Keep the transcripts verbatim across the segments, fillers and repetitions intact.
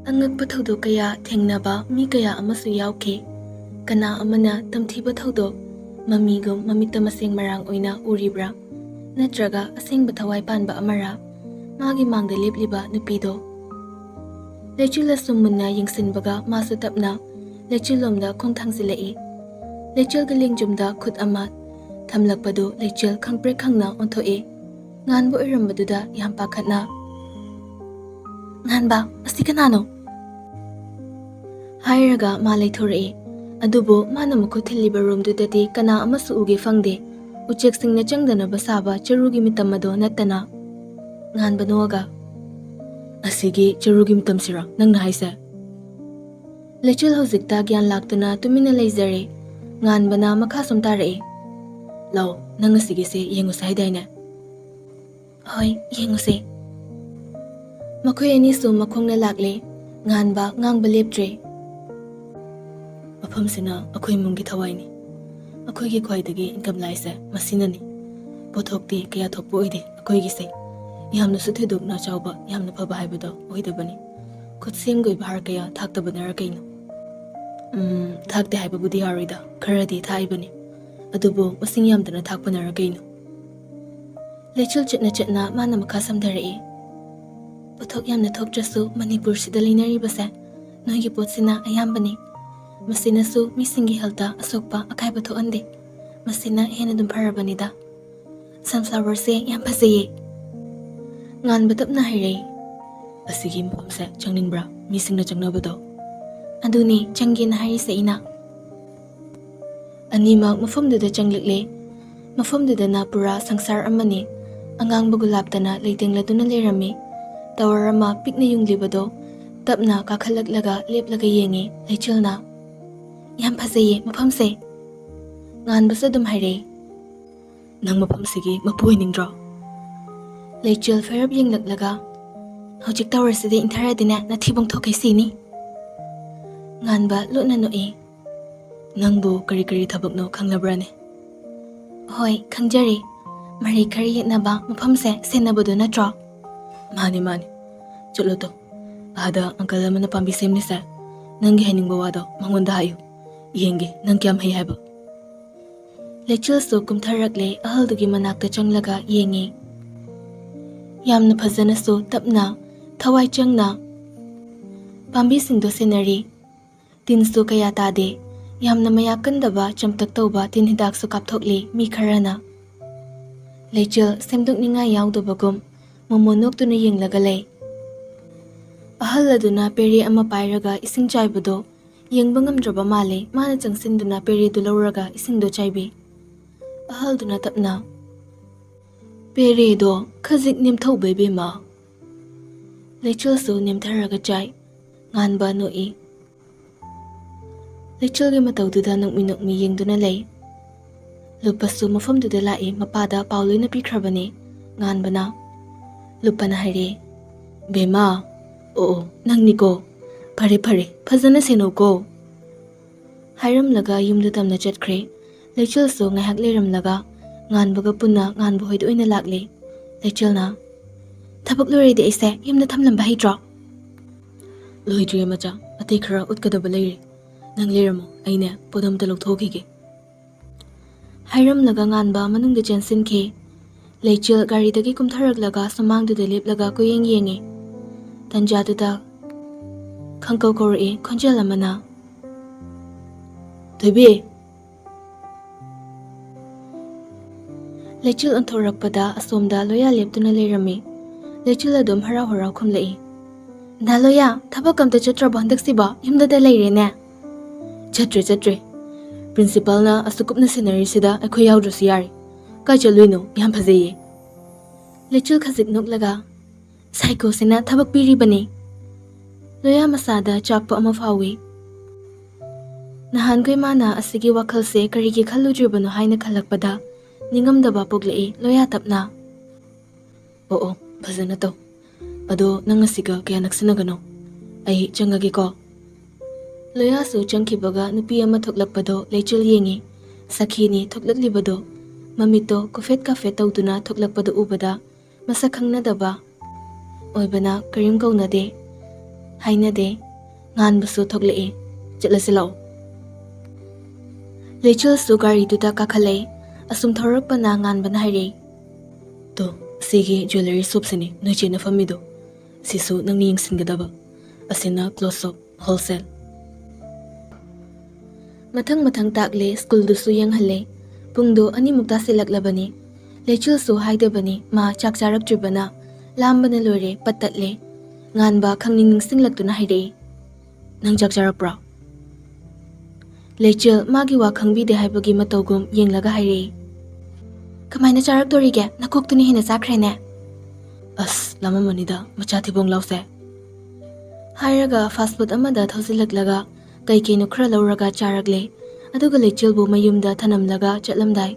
ꯑꯉꯛꯄ ꯊꯧꯗꯣꯛ ꯀꯌꯥ ꯊꯦꯡꯅꯕ ꯃꯤ ꯀꯌꯥ ꯑꯃꯁꯨ ꯌꯥꯎꯈꯤ꯫ ꯀꯅꯥ ꯑꯃꯅ ꯇꯝꯊꯤꯕ ꯊꯧꯗꯣꯛ ꯃꯃꯤꯒꯨꯝ ꯃꯃꯤꯠꯇ ꯃꯁꯦꯡ ꯃꯔꯥꯡ ꯑꯣꯏꯅ ꯎꯔꯤꯕ꯭ꯔꯥ? ꯅꯠꯇ꯭ꯔꯒ ꯑꯁꯦꯡꯕ ꯊꯋꯥꯏ ꯄꯥꯟꯕ ꯑꯃꯔꯥ? ꯃꯥꯒꯤ ꯃꯥꯡꯗ ꯂꯦꯞꯂꯤꯕ ꯅꯨꯄꯤꯗꯣ꯫ ꯂꯩꯆꯤꯜ ꯑꯁꯨꯝ ꯃꯨꯟꯅ ꯌꯦꯡꯁꯤꯟꯕꯒ ꯃꯥꯁꯨ ꯇꯞꯅ ꯂꯩꯆꯤꯜꯂꯣꯝꯗ ꯈꯣꯡ ꯊꯥꯡꯖꯤꯜꯂꯛꯏ꯫ ꯂꯩꯆꯤꯜꯒꯤ ꯂꯦꯡꯖꯨꯝꯗ ꯈꯨꯠ ꯑꯃ ꯊꯝꯂꯛꯄꯗꯨ ꯂꯩꯆꯤꯜ ꯈꯪꯄ꯭ꯔꯦꯛ ꯈꯪꯅ ꯑꯣꯟꯊꯣꯛꯏ꯫ ꯉꯥꯟꯕ ꯑꯣꯏꯔꯝꯕꯗꯨꯗ ꯌꯥꯝ ꯄꯥꯈꯠꯅ, "ꯉꯥꯟꯕ, ꯑꯁꯤ ꯀꯅꯥꯅꯣ?" ꯍꯥꯏꯔꯒ ꯃꯥ ꯂꯩꯊꯣꯔꯛꯏ꯫ ꯑꯗꯨꯕꯨ ꯃꯥꯅ ꯃꯈꯨꯠ ꯊꯤꯜꯂꯤꯕ ꯔꯨꯝꯗꯨꯗꯗꯤ ꯀꯅꯥ ꯑꯃꯁꯨ ꯎꯒꯦ ꯐꯪꯗꯦ꯫ ꯎꯆꯦꯛꯁꯤꯡꯅ ꯆꯪꯗꯅꯕ ꯁꯥꯕ ꯆꯔꯨꯒꯤ ꯃꯤꯇꯝ ꯑꯗꯣ ꯅꯠꯇꯅ꯫ ꯉꯥꯟꯕ ꯅꯣꯛꯑꯒ, "ꯑꯁꯤꯒꯤ ꯆꯔꯨꯒꯤ ꯃꯤꯇꯝꯁꯤꯔꯣ ꯅꯪꯅ ꯍꯥꯏꯁꯦ?" ꯂꯩꯆꯤꯜ ꯍꯧꯖꯤꯛꯇ ꯒ꯭ꯌꯥꯟ ꯂꯥꯛꯇꯨꯅ ꯇꯨꯃꯤꯟꯅ ꯂꯩꯖꯔꯦ꯫ ꯉꯥꯟꯕꯅ ꯃꯈꯥ ꯁꯨꯝ ꯇꯥꯔꯛꯏ, "ꯂꯥꯎ, ꯅꯪ ꯑꯁꯤꯒꯤꯁꯦ ꯌꯦꯡꯉꯨꯁꯦ ꯍꯥꯏꯗꯥꯏꯅꯦ?" "ꯍꯣꯏ, ꯌꯦꯡꯉꯨꯁꯦ꯫" ꯃꯈꯣꯏ ꯑꯅꯤꯁꯨ ꯃꯈꯣꯡꯅ ꯂꯥꯛꯂꯦ꯫ ꯉꯥꯟꯕ ꯉꯥꯡꯕ ꯂꯦꯞꯇ꯭ꯔꯦ꯫ "ꯃꯐꯝꯁꯤꯅ ꯑꯩꯈꯣꯏ ꯏꯃꯨꯡꯒꯤ ꯊꯋꯥꯏꯅꯤ꯫ ꯑꯩꯈꯣꯏꯒꯤ ꯈ꯭ꯋꯥꯏꯗꯒꯤ ꯏꯟꯀꯝ ꯂꯥꯏꯁꯦ ꯃꯁꯤꯅꯅꯤ꯫ ꯄꯣꯠꯊꯣꯛꯇꯤ ꯀꯌꯥ ꯊꯣꯛꯄ ꯑꯣꯏꯗꯦ ꯑꯩꯈꯣꯏꯒꯤꯁꯦ꯫ ꯌꯥꯝꯅꯁꯨ ꯊꯣꯏꯗꯣꯛꯅ ꯆꯥꯎꯕ, ꯌꯥꯝꯅ ꯐꯕ ꯍꯥꯏꯕꯗꯣ ꯑꯣꯏꯗꯕꯅꯤ꯫ ꯈꯨꯠꯁꯦꯝꯒꯤ ꯑꯣꯏꯕ ꯍꯥꯔ ꯀꯌꯥ ꯊꯥꯛꯇꯕꯅꯔ ꯀꯩꯅꯣ?" "ꯎꯝ, ꯊꯥꯛꯇꯦ ꯍꯥꯏꯕꯕꯨꯗꯤ ꯌꯥꯔꯣꯏꯗ, ꯈꯔꯗꯤ ꯊꯥꯛꯏꯕꯅꯤ꯫ ꯑꯗꯨꯕꯨ ꯃꯁꯤꯡ ꯌꯥꯝꯗꯅ ꯊꯥꯛꯄꯅꯔ ꯀꯩꯅꯣ?" ꯂꯩꯆꯤꯜ ꯆꯠꯅ ꯆꯠꯅ ꯃꯥꯅ ꯃꯈꯥ ꯁꯝꯊꯔꯛꯏ꯫ "ꯄꯣꯠꯊꯣꯛ ꯌꯥꯝꯅ ꯊꯣꯛꯇ꯭ꯔꯁꯨ ꯃꯅꯤꯄꯨꯔꯁꯤꯗ ꯂꯩꯅꯔꯤꯕꯁꯦ ꯅꯣꯏꯒꯤ ꯄꯣꯠꯁꯤꯅ ꯑꯌꯥꯝꯕꯅꯤ꯫ ꯃꯁꯤꯅꯁꯨ ꯃꯤꯁꯤꯡꯒꯤ ꯍꯦꯜꯇ ꯑꯁꯣꯛꯄ ꯑꯀꯥꯏꯕ ꯊꯣꯛꯍꯟꯗꯦ꯫ ꯃꯁꯤꯅ ꯍꯦꯟꯅ ꯑꯗꯨꯝ ꯐꯔꯕꯅꯤꯗ꯫ ꯁꯟꯐ꯭ꯂꯥꯋꯔꯁꯦ ꯌꯥꯝ ꯐꯖꯩꯌꯦ꯫" ꯉꯥꯟꯕ ꯇꯞꯅ ꯍꯥꯏꯔꯛꯏ, "ꯑꯁꯤꯒꯤ ꯃꯐꯝꯁꯦ ꯆꯪꯅꯤꯡꯕ꯭ꯔꯥ? ꯃꯤꯁꯤꯡꯅ ꯆꯪꯅꯕꯗꯣ?" "ꯑꯗꯨꯅꯦ ꯆꯪꯒꯦꯅ ꯍꯥꯏꯔꯤꯁꯦ ꯑꯩꯅ꯫" ꯑꯅꯤꯃꯛ ꯃꯐꯝꯗꯨꯗ ꯆꯪꯂꯛꯂꯦ꯫ ꯃꯐꯝꯗꯨꯗꯅ ꯄꯨꯔꯥ ꯁꯪꯁꯥꯔ ꯑꯃꯅꯤ꯫ ꯑꯉꯥꯡꯕ ꯒꯨꯂꯥꯞꯇꯅ ꯂꯩꯇꯦꯡꯂꯗꯨꯅ ꯂꯩꯔꯝꯃꯤ꯫ ꯇꯋꯔ ꯑꯃ ꯄꯤꯛꯅ ꯌꯨꯡꯂꯤꯕꯗꯣ ꯇꯞꯅ ꯀꯥꯈꯠꯂꯛꯂꯒ ꯂꯦꯞꯂꯒ ꯌꯦꯡꯉꯤ ꯂꯩꯆꯤꯜꯅ꯫ "ꯌꯥꯝ ꯐꯖꯩꯌꯦ ꯃꯐꯝꯁꯦ꯫" ꯉꯥꯟꯕꯁꯨ ꯑꯗꯨꯝ ꯍꯥꯏꯔꯛꯏ, "ꯅꯪ ꯃꯐꯝꯁꯤꯒꯤ ꯃꯄꯨ ꯑꯣꯏꯅꯤꯡꯗ꯭ꯔꯣ?" ꯂꯩꯆꯤꯜ ꯐꯦꯔꯞ ꯌꯦꯡꯂꯛꯂꯒ, "ꯍꯧꯖꯤꯛ ꯇꯋꯔꯁꯤꯗꯤ ꯏꯟꯊꯔꯗꯤꯅꯦ ꯅꯊꯤꯕꯣꯡ ꯊꯣꯛꯈꯩ ꯁꯤꯅꯤ꯫" ꯉꯥꯟꯕ ꯂꯣꯠꯅ ꯅꯣꯛꯏ꯫ "ꯅꯪꯕꯨ ꯀꯔꯤ ꯀꯔꯤ ꯊꯕꯛꯅꯣ ꯈꯪꯂꯕ꯭ꯔꯥꯅꯦ?" "ꯍꯣꯏ, ꯈꯪꯖꯔꯦ꯫ ꯃꯔꯩ ꯈꯔ ꯌꯦꯠꯅꯕ, ꯃꯐꯝꯁꯦ ꯁꯦꯟꯅꯕꯗꯣ ꯅꯠꯇ꯭ꯔꯣ?" "ꯃꯥꯅꯤ, ꯃꯥꯅꯤ꯫ ꯆꯠꯂꯣ ꯇꯣ꯫ ꯑꯥꯗ ꯑꯪꯀꯜ ꯑꯃꯅ ꯄꯥꯝꯕꯤ ꯁꯦꯝꯂꯤꯁꯦ, ꯅꯪꯒꯤ ꯍꯥꯏꯅꯤꯡꯕ ꯋꯥꯗꯣ ꯃꯉꯣꯟꯗ ꯍꯥꯏꯌꯨ꯫ ꯌꯦꯡꯒꯦ ꯅꯪ ꯀꯌꯥꯝ ꯍꯩ ꯍꯥꯏꯕ꯫ ꯂꯩꯆꯤꯜꯁꯨ ꯀꯨꯝꯊꯔꯛꯂꯦ, ꯑꯍꯜꯗꯨꯒꯤ ꯃꯅꯥꯛꯇ ꯆꯪꯂꯒ ꯌꯦꯡꯉꯤ꯫ ꯌꯥꯝꯅ ꯐꯖꯅꯁꯨ ꯇꯞꯅ, ꯊꯋꯥꯏ ꯆꯪꯅ ꯄꯥꯝꯕꯤꯁꯤꯡꯗꯣ ꯁꯦꯟꯅꯔꯤ꯫ ꯇꯤꯟꯁꯨ ꯀꯌꯥ ꯇꯥꯗꯦ꯫ ꯌꯥꯝꯅ ꯃꯌꯥꯛ ꯀꯟꯗꯕ, ꯆꯝꯇꯛ ꯇꯧꯕ ꯇꯤꯟ ꯍꯤꯗꯥꯛꯁꯨ ꯀꯥꯞꯊꯣꯛꯂꯤ ꯃꯤ ꯈꯔꯅ꯫ ꯂꯩꯆꯤꯜ ꯁꯦꯝꯗꯣꯛꯅꯤꯡꯉꯥꯏ ꯌꯥꯎꯗꯕꯒꯨꯝ ꯃꯣꯃꯣꯟ ꯅꯣꯛꯇꯨꯅ ꯌꯦꯡꯂꯒ ꯂꯩ꯫ ꯑꯍꯜ ꯑꯗꯨꯅ ꯄꯦꯔꯦ ꯑꯃ ꯄꯥꯏꯔꯒ ꯏꯁꯤꯡ ꯆꯥꯏꯕꯗꯣ ꯌꯦꯡꯕ ꯉꯝꯗ꯭ꯔꯕ ꯃꯥꯜꯂꯦ꯫ ꯃꯥꯅ ꯆꯪꯁꯤꯟꯗꯨꯅ ꯄꯦꯔꯦꯗꯨ ꯂꯧꯔꯒ ꯏꯁꯤꯡꯗꯣ ꯆꯥꯏꯕꯤ꯫ ꯑꯍꯜꯗꯨꯅ ꯇꯞꯅ, "ꯄꯦꯔꯦꯗꯣ ꯈꯖꯤꯛ ꯅꯦꯝꯊꯧꯕ ꯏꯕꯦꯝꯃ꯫" ꯂꯩꯆꯤꯜꯁꯨ ꯅꯦꯝꯊꯔꯒ ꯆꯥꯏ꯫ ꯉꯥꯟꯕ ꯅꯣꯛꯏ꯫ ꯂꯩꯆꯤꯜꯒꯤ ꯃꯇꯧꯗꯨꯗ ꯅꯣꯛꯃꯤ ꯅꯣꯛꯃꯤ ꯌꯦꯡꯗꯨꯅ ꯂꯩ꯫ ꯂꯨꯞꯄꯁꯨ ꯃꯐꯝꯗꯨꯗ ꯂꯥꯛꯏ, ꯃꯄꯥꯗ ꯄꯥꯎ ꯂꯣꯏꯅ ꯄꯤꯈ꯭ꯔꯕꯅꯤ꯫ ꯉꯥꯟꯕꯅ, ꯂꯨꯞꯄꯅ ꯍꯥꯏꯔꯦ, "ꯕꯦꯝꯃ, ꯑꯣ ꯑꯣ, ꯅꯪꯅꯤꯀꯣ꯫ ꯐꯔꯦ ꯐꯔꯦ, ꯐꯖꯅ ꯁꯦꯟꯅꯧꯀꯣ꯫" ꯍꯥꯏꯔꯝꯂꯒ ꯌꯨꯝꯗ ꯇꯝꯅ ꯆꯠꯈ꯭ꯔꯦ꯫ ꯂꯩꯆꯤꯜꯁꯨ ꯉꯥꯏꯍꯥꯛ ꯂꯩꯔꯝꯂꯒ ꯉꯥꯟꯕꯒ ꯄꯨꯟꯅ ꯉꯥꯟꯕ ꯍꯣꯏꯗ ꯑꯣꯏꯅ ꯂꯥꯛꯂꯦ꯫ ꯂꯩꯆꯤꯜꯅ, "ꯊꯕꯛ ꯂꯣꯏꯔꯗꯤ ꯑꯩꯁꯦ ꯌꯨꯝꯗ ꯊꯝꯂꯝꯕ ꯍꯩꯇ꯭ꯔꯣ?" "ꯂꯣꯏꯗ꯭ꯔꯤꯌꯦ ꯃꯆꯥ, ꯑꯇꯩ ꯈꯔ ꯎꯠꯀꯗꯕ ꯂꯩꯔꯤ꯫ ꯅꯪ ꯂꯩꯔꯝꯃꯣ, ꯑꯩꯅꯦ ꯄꯣꯠ ꯑꯝꯇ ꯂꯧꯊꯣꯛꯈꯤꯒꯦ꯫" ꯍꯥꯏꯔꯝꯂꯒ ꯉꯥꯟꯕ ꯃꯅꯨꯡꯗ ꯆꯦꯟꯁꯤꯟꯈꯤ꯫ ꯂꯩꯆꯤꯜ ꯒꯥꯔꯤꯗꯒꯤ ꯀꯨꯝꯊꯔꯛꯂꯒ ꯁꯨꯃꯥꯡꯗꯨꯗ ꯂꯦꯞꯂꯒ ꯀꯣꯏꯌꯦꯡ ꯌꯦꯡꯉꯤ꯫ ꯇꯟꯖꯥꯗꯨꯗ ꯈꯪꯀꯧ ꯀꯧꯔꯛꯏ ꯈꯣꯟꯖꯦꯜ ꯑꯃꯅ, "ꯊꯣꯏꯕꯤ!" ꯂꯩꯆꯤꯜ ꯑꯣꯟꯊꯣꯔꯛꯄꯗ ꯑꯁꯣꯝꯗ ꯂꯣꯌꯥ ꯂꯦꯞꯇꯨꯅ ꯂꯩꯔꯝꯃꯤ꯫ ꯂꯩꯆꯤꯜ ꯑꯗꯨꯝ ꯍꯔꯥꯎ ꯍꯔꯥꯎ ꯈꯨꯝꯂꯛꯏ, "ꯗꯥ ꯂꯣꯌꯥ, ꯊꯕꯛ ꯑꯝꯇ ꯆꯠꯇ꯭ꯔꯕꯣ ꯍꯟꯗꯛꯁꯤꯕꯣ? ꯌꯨꯝꯗꯗ ꯂꯩꯔꯦꯅꯦ?" "ꯆꯠꯇ꯭ꯔꯦ, ꯆꯠꯇ꯭ꯔꯦ꯫ ꯄ꯭ꯔꯤꯟꯁꯤꯄꯥꯜꯅ ꯑꯁꯨꯛ ꯀꯨꯞꯅ ꯁꯦꯟꯅꯔꯤꯁꯤꯗ ꯑꯩꯈꯣꯏ ꯌꯥꯎꯗ꯭ꯔꯁꯨ ꯌꯥꯔꯦ꯫ ꯀꯥꯏ ꯆꯠꯂꯨꯏꯅꯣ? ꯌꯥꯝ ꯐꯖꯩꯌꯦ꯫" ꯂꯩꯆꯤꯜ ꯈꯖꯤꯛ ꯅꯣꯛꯂꯒ, "ꯁꯥꯏꯀꯣꯁꯤꯅ ꯊꯕꯛ ꯄꯤꯔꯤꯕꯅꯤ꯫" ꯂꯣꯌꯥ ꯃꯁꯥꯗ ꯆꯥꯛꯄ ꯑꯃ ꯐꯥꯎꯏ꯫ ꯅꯍꯥꯟꯈꯩ ꯃꯥꯅ ꯑꯁꯤꯒꯤ ꯋꯥꯈꯜꯁꯦ ꯀꯔꯤꯒꯤ ꯈꯜꯂꯨꯗ꯭ꯔꯤꯕꯅꯣ ꯍꯥꯏꯅ ꯈꯜꯂꯛꯄꯗ ꯅꯤꯡꯉꯝꯗꯕ ꯄꯣꯛꯂꯛꯏ ꯂꯣꯌꯥ ꯇꯞꯅ꯫ "ꯑꯣ ꯑꯣ, ꯐꯖꯅ ꯇꯧ꯫ ꯑꯗꯣ ꯅꯪ ꯑꯁꯤꯒ ꯀꯌꯥ ꯅꯛꯁꯤꯟꯅꯒꯅꯣ꯫ ꯑꯩ ꯆꯪꯉꯒꯦꯀꯣ꯫" ꯂꯣꯌꯥꯁꯨ ꯆꯪꯈꯤꯕꯒ ꯅꯨꯄꯤ ꯑꯃ ꯊꯣꯛꯂꯛꯄꯗꯣ ꯂꯩꯆꯤꯜ ꯌꯦꯡꯉꯤ꯫ ꯁꯈꯤꯅꯤ ꯊꯣꯛꯂꯛꯂꯤꯕꯗꯣ꯫ ꯃꯃꯤꯠꯇꯣ ꯀꯨꯐꯦꯠ ꯀꯥꯐꯦꯠ ꯇꯧꯗꯨꯅ ꯊꯣꯛꯂꯛꯄꯗꯨ ꯎꯕꯗ ꯃꯁꯛ ꯈꯪꯅꯗꯕ ꯑꯣꯏꯕꯅ ꯀꯔꯤꯝ ꯀꯧꯅꯗꯦ꯫ ꯍꯥꯏꯅꯗꯦ꯫ ꯉꯥꯟꯕꯁꯨ ꯊꯣꯛꯂꯛꯏ꯫ "ꯆꯠꯂꯁꯤ ꯂꯥꯛꯑꯣ꯫" ꯂꯩꯆꯤꯜꯁꯨ ꯒꯥꯔꯤꯗꯨꯗ ꯀꯥꯈꯠꯂꯛꯏ꯫ ꯑꯁꯨꯝ ꯊꯧꯔꯛꯄꯅ ꯉꯥꯟꯕꯅ ꯍꯥꯏꯔꯛꯏ, "ꯇꯣ, ꯁꯤꯒꯤ ꯖ꯭ꯋꯦꯂꯔꯤ ꯁꯣꯞꯁꯤꯅꯤ ꯅꯣꯏ ꯆꯦꯅ ꯐꯝꯃꯤꯗꯣ꯫ ꯁꯤꯁꯨ ꯅꯪꯅ ꯌꯦꯡꯁꯤꯟꯒꯗꯕ꯫ ꯑꯁꯤꯅ ꯀ꯭ꯂꯣꯊ ꯁꯣꯞ ꯍꯣꯜꯁꯦꯜ꯫" ꯃꯊꯪ ꯃꯊꯪ ꯇꯥꯛꯂꯦ, ꯁ꯭ꯀꯨꯜꯗꯨꯁꯨ ꯌꯦꯡꯍꯜꯂꯦ꯫ ꯄꯨꯡꯗꯣ ꯑꯅꯤꯃꯨꯛ ꯇꯥꯁꯤꯜꯂꯛꯂꯕꯅꯤ꯫ ꯂꯩꯆꯤꯜꯁꯨ ꯍꯥꯏꯗꯕꯅꯤ, ꯃꯥ ꯆꯥꯛ ꯆꯥꯔꯛꯇ꯭ꯔꯤꯕꯅ ꯂꯥꯝꯕꯅ ꯂꯣꯏꯔꯦ, ꯄꯠ ꯇꯠꯂꯦ꯫ ꯉꯥꯟꯕ ꯈꯪꯅꯤꯡ ꯅꯤꯡꯁꯤꯡꯂꯛꯇꯨꯅ ꯍꯥꯏꯔꯛꯏ, "ꯅꯪ ꯆꯥꯛ ꯆꯥꯔꯛꯄ꯭ꯔꯣ?" ꯂꯩꯆꯤꯜ ꯃꯥꯒꯤ ꯋꯥ ꯈꯪꯕꯤꯗꯦ ꯍꯥꯏꯕꯒꯤ ꯃꯇꯧꯒꯨꯝ ꯌꯦꯡꯂꯒ ꯍꯥꯏꯔꯛꯏ, "ꯀꯃꯥꯏꯅ ꯆꯥꯔꯛꯇꯣꯔꯤꯒꯦ? ꯅꯀꯣꯛꯇꯨꯅ ꯍꯦꯟꯅ ꯆꯥꯈ꯭ꯔꯦꯅꯦ꯫" "ꯑꯁ, ꯂꯥꯝꯃꯝꯃꯅꯤꯗ, ꯃꯆꯥ ꯊꯤꯕꯣꯡ ꯂꯥꯎꯁꯦ꯫" ꯍꯥꯏꯔꯒ ꯐꯥꯁ ꯐꯨꯗ ꯑꯃꯗ ꯊꯧꯖꯤꯜꯂꯛꯂꯒ ꯀꯩ ꯀꯩꯅꯣ ꯈꯔ ꯂꯧꯔꯒ ꯆꯥꯔꯛꯂꯦ꯫ ꯑꯗꯨꯒ ꯂꯩꯆꯤꯜꯕꯨ ꯃꯌꯨꯝꯗ ꯊꯅꯝꯂꯒ ꯆꯠꯂꯝꯗꯥꯏ,